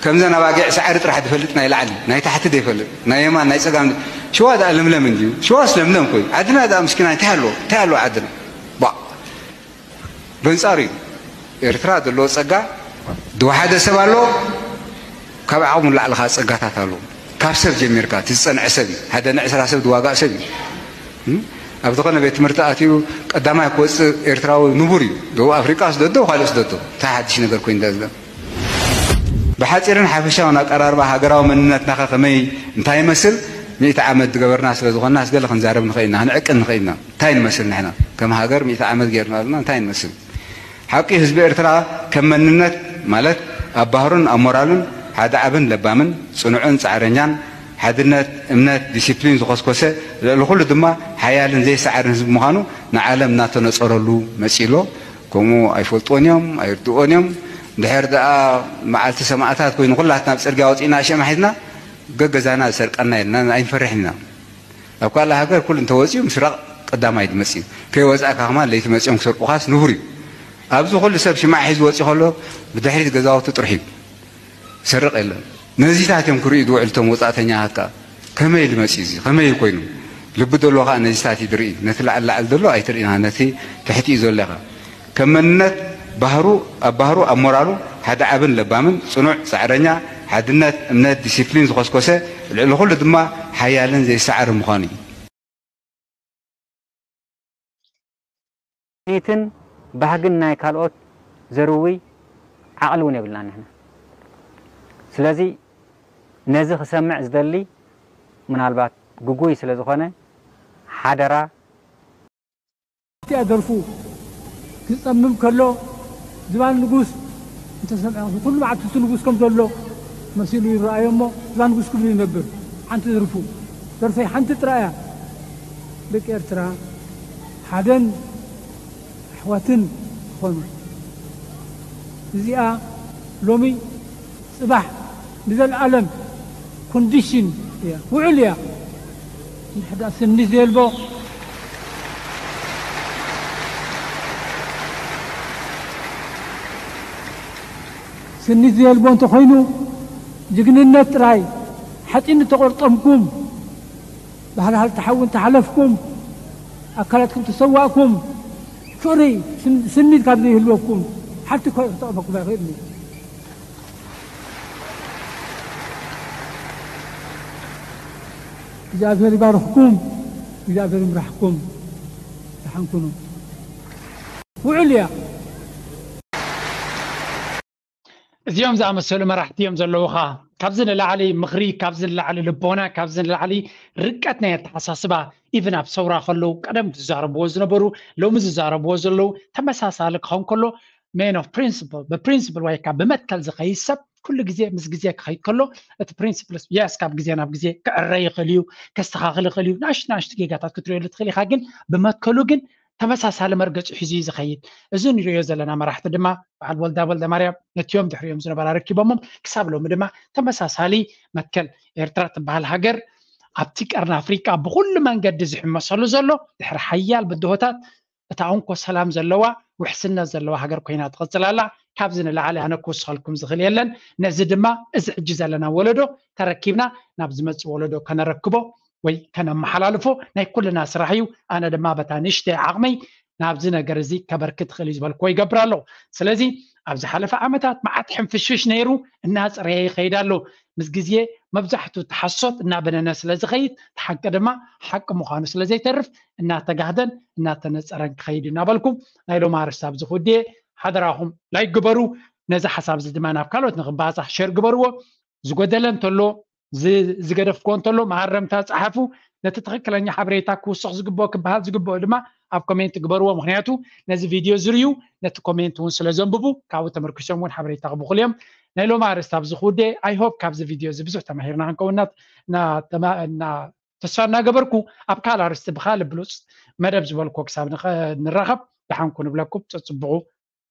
ከምዘን ኣባጊዕ ሳዕሪ ጥራሕ ዝፈልጥ ናይ ላዕሊ ናይ ታሕቲ ዘይፈልጥ ናይ የማን ናይ ጸጋም ሽዋ ደኣ ለምለም እንድዩ። ሽዋስ ለምለም ኮይ ዓድና ደኣ ምስኪና እንታይ ኣለዎ እንታይ ኣለዎ ዓድና ባእ በንጻሩ እዩ። ኤርትራ ዘለዎ ጸጋ ዝወሓደ ሰብ ኣሎ፣ ካብ ዓቕሙ ንላዕሊ ከኣ ጸጋታት ኣሎ። ካብ ሰብ ጀሚርካ እቲ ዝጸንዐ ሰብ እዩ። ሓደ ንዕስራ ሰብ ዝዋጋእ ሰብ እዩ። ኣብ ዝኾነ ቤት ትምህርቲ ኣትዩ ቀዳማይ ክወጽእ ኤርትራዊ ንቡር እዩ። ደቡብ ኣፍሪቃስ ደዶ ካልኦስ ደዶ እንታይ ሓድሽ ነገር ኮይኑ ዳዝጋ ብሓጺርን ሓፈሻውን ኣቀራርባ ሃገራዊ መንነትናኸ ከመይ እንታይ ይመስል? ሚእቲ ዓመት ዝገበርና ስለ ዝኾንና ስገለ ክንዛረብ ንኽእል ኢና፣ ክንዕቅን ንኽእል ኢና። እንታይ ንመስል ንሕና ከም ሃገር ሚእቲ ዓመት ጌርና ኣለና እንታይ ንመስል ሓቂ ህዝቢ ኤርትራ ከም መንነት ማለት ኣብ ባህሩን ኣብ ሞራሉን ሓደ ዓብን ለባምን ጽኑዕን ጻዕረኛን ሓድነት እምነት ዲሲፕሊን ዝኾስኮሰ ልዕሊ ኩሉ ድማ ሓያልን ዘይሰዓርን ህዝቢ ምዃኑ ንዓለም እናተነጸረሉ መጺሎ ከምኡ ኣይፈልጥዎን እዮም ኣይርድእዎን እዮም ድሕር ደኣ መዓልቲ ሰማእታት ኮይኑ ኩላትና ኣብ ጽርግያ ወጺእና ሸማ ሒዝና ገገዛና ዝሰርቀና የልና ኣይንፈርሕን ኢና ኣብ ካልእ ሃገር ኩሉ እንተወፂኡ ምስራቕ ቀዳማይ ዝመፅእ እዩ። ከይወፃእካ ከማን ለይቲ መፂኦም ክሰርቁኻስ ንቡር እዩ። ኣብዚ ኩሉ ሰብ ሽማዕ ሒዙ ወፂኡ ከሎ ብድሕሪት ገዛውቲ ጥርሑ እዩ። ዝሰርቕ የለን። ነዚታት እዮም ክርእዩ ዝውዕሉ እቶም ወፃእተኛታት ከዓ። ከመይ ኢሉ መፂኡ እዚ? ከመይ ኢሉ ኮይኑ? ልቢ ዘለዎ ከዓ ነዚታት እዩ ዝርኢ። ነቲ ላዕሊ ላዕሊ ዘሎ ኣይትርእይን ኢኻ። ነቲ ትሕቲኡ ዘሎ ኢኻ። ከም መንነት ባህሩ ኣብ ባህሩ ኣብ ሞራሉ ሓደ ዓብን ለባምን ጽኑዕ ጻዕረኛ ሓድነት እምነት ዲሲፕሊን ዝኾስኮሰ ልዕሊ ኩሉ ድማ ሓያልን ዘይሰዓርን ምዃኑ እዩ። ኒትን ባህግን ናይ ካልኦት ዘርዊ ዓቕሊ እውን የብልና ንሕና። ስለዚ ነዚ ክሰምዕ ዝደሊ ምናልባት ግጉይ ስለ ዝኾነ ሓደራ። እቲኣ ደርፉ ክጸምም ከሎ ዝባን ንጉስ እንተሰምዐ ኩሉ መዓልቲ እቲ ንጉስ ከም ዘሎ መሲሉ ይረኣዮ እሞ ዝባን ንጉስ ክብል ይነብር። ሓንቲ ደርፉ ደርፈይ ሓንቲ ጥራይ እያ። ደቂ ኤርትራ ሓደን ኣሕዋትን ክኾኑ እዚኣ ሎሚ ጽባሕ ንዘለኣለም ኮንዲሽን እያ፣ ውዕል እያ። እንድሕር ደኣ ስኒት ዘየልቦ ስኒት ዘየልቦ እንተኾይኑ ጅግንነት ጥራይ ሓፂን እንተቆርጠምኩም ባህልሃል ተሓዊ እንተሓለፍኩም ኣካላትኩም ተሰዋእኩም ፍቕሪ ስኒት ካብ ዘይህልወኩም ሓንቲ እኳ ክጠቕመኩም ኣይኽእልን እዩ። እግዚኣብሔር ይባርኽኩም፣ እግዚኣብሔር ይምራሕኩም። ደሓን ኩኑ። ውዕል እያ። እዚኦም ዝኣመሰሉ መራሕቲ እዮም ዘለውኻ። ካብዚ ንላዕሊ ምኽሪ፣ ካብዚ ንላዕሊ ልቦና፣ ካብዚ ንላዕሊ ርቀት ናይ ኣተሓሳስባ ኢቭን ኣብ ሰውራ ከለዉ ቀደም ዝዛረብዎ ዝነበሩ ሎሚ ዝዛረብዎ ዘለዉ ተመሳሳሊ ክኸውን ከሎ men of principle ብፕሪንስፕል ወይ ከዓ ብመትከል ዝኸይድ ሰብ ኩሉ ግዜ ምስ ግዜ ክኸይድ ከሎ እቲ ፕሪንስፕል የስ ካብ ግዜ ናብ ግዜ ክዕረ ይኽእል እዩ፣ ከስተኻኽል ይኽእል እዩ። ንኣሽቱ ንኣሽቱ ጌጋታት ክትሪኦሉ ትኽእል ኢኻ፣ ግን ብመትከሉ ግን ተመሳሳሊ መርገፂ ሒዙ እዩ ዝኸይድ። እዚ ንሪኦ ዘለና መራሕቲ ድማ በዓል ወልዳ ወልደ ማርያም ነቲኦም ድሕሪኦም ዝነበሩ ኣረኪቦሞም ክሳብ ሎሚ ድማ ተመሳሳሊ መትከል ኤርትራ ትበሃል ሃገር ኣብቲ ቀርኒ ኣፍሪቃ ብኩሉ መንገዲ ዝሕመሰሉ ዘሎ ድሕሪ ሓያል ብድሆታት እታ እንኮ ሰላም ዘለዋ ውሕስነት ዘለዋ ሃገር ኮይና ትቕፅል ኣላ። ካብዚ ንላዕሊ ኣነ ክውስኸልኩም ዝኽእል የለን። ነዚ ድማ እዚ ሕጂ ዘለና ወለዶ ተረኪብና ናብ ዝመፅእ ወለዶ ከነረክቦ ወይ ከነመሓላልፎ ናይ ኩልና ስራሕ እዩ። ኣነ ድማ በታ ንእሽተይ ዓቕመይ ናብዚ ነገር እዚ ከበርክት እኽእል እዩ ዝበልክዎ ይገብር ኣለኹ። ስለዚ ኣብ ዝሓለፈ ዓመታት መዓት ሕንፍሽፍሽ ነይሩ እናፀረየ ይኸይድ ኣሎ። ምስ ግዜ መብዛሕቱ እቲ ሓሶት እናበነነ ስለ ዝኸይድ እቲ ሓቂ ድማ ሓቂ ምዃኑ ስለ ዘይተርፍ እናተጋህደን እናተነፀረን ክኸይድ እዩ እናበልኩም ናይ ሎም ኣርስቲ ኣብዚ ክውድየ ሓደራኹም ላይክ ግበሩ። ነዚ ሓሳብ እዚ ድማ ናብ ካልኦት ንክባፃሕ ሸር ግበርዎ። ዝጎደለ እንተሎ ዝገደፍክዎ እንተሎ መኣረምታ ፀሓፉ። ነቲ ትኽክለኛ ሓበሬታ ክውስኽ ዝግብኦ ክበሃል ዝግብኦ ድማ ኣብ ኮሜንት ግበርዎ። ምክንያቱ ነዚ ቪድዮ ዝርዩ ነቲ ኮሜንት እውን ስለ ዘንብቡ ካብኡ ተመርኪሶም እውን ሓበሬታ ክብኹሉ እዮም። ናይ ሎም ኣርስቲ ኣብዚ ክውደ ኣይሆፕ ካብዚ ቪድዮ እዚ ብዙሕ ተማሂርና ክንከውናት ተስፋ እናገበርኩ ኣብ ካልእ ኣርስቲ ብካልእ ብሉፅ መደብ ዝበልኮ ክሳብ ንራኸብ ደሓንኩ ንብለኩም ፀፅብቑ።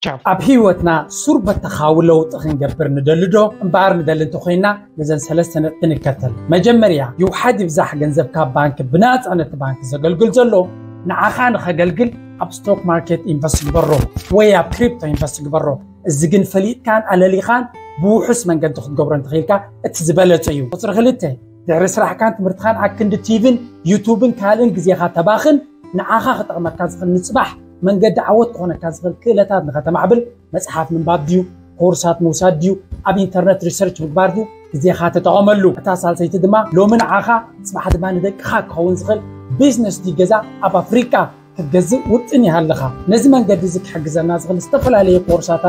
ቻው። ኣብ ህይወትና ሱር በተኻዊ ለውጢ ክንገብር ንደሊ ዶ? እምበኣር ንደሊ እንተኾይንና ነዘን ሰለስተ ነጥቢ ንከተል። መጀመርያ ይውሓድ ይብዛሕ ገንዘብካ ኣብ ባንክ ብናፃ ነቲ ባንክ ዘገልግል ዘሎ ንዓኻ ንኸገልግል ኣብ ስቶክ ማርኬት ኢንቨስት ግበሮ ወይ ኣብ ክሪፕቶ ኢንቨስት ግበሮ። እዚ ግን ፈሊጥካን ኣለሊኻን ብውሑስ መንገዲ ክትገብሮ እንተኽኢልካ እቲ ዝበለጸ እዩ። ቁፅሪ ክልተ ድሕሪ ስራሕካን ትምህርትኻን ኣክንዲ ቲቪን ዩቱብን ካልእን ግዜኻ ተባኽን ንዓኻ ክጠቕመካ ዝኽእል ንፅባሕ መንገዲ ዓወት ክኾነካ ዝኽእል ክእለታት ንኸተማዕብል መፅሓፍ ምንባብ ድዩ ኮርሳት ምውሳድ ድዩ ኣብ ኢንተርነት ሪሰርች ምግባር ድዩ ግዜኻ ተጠቐመሉ እታ ሳልሰይቲ ድማ ሎሚ ንዓኻ ፅባሕ ድማ ንደቅኻ ክኸውን ዝኽእል ቢዝነስ ድዩ ገዛ ኣብ ኣፍሪቃ ክትገዝእ ውጥን ይሃልኻ ነዚ መንገዲ እዚ ክሕግዘና ዝኽእል ዝተፈላለየ ኮርሳት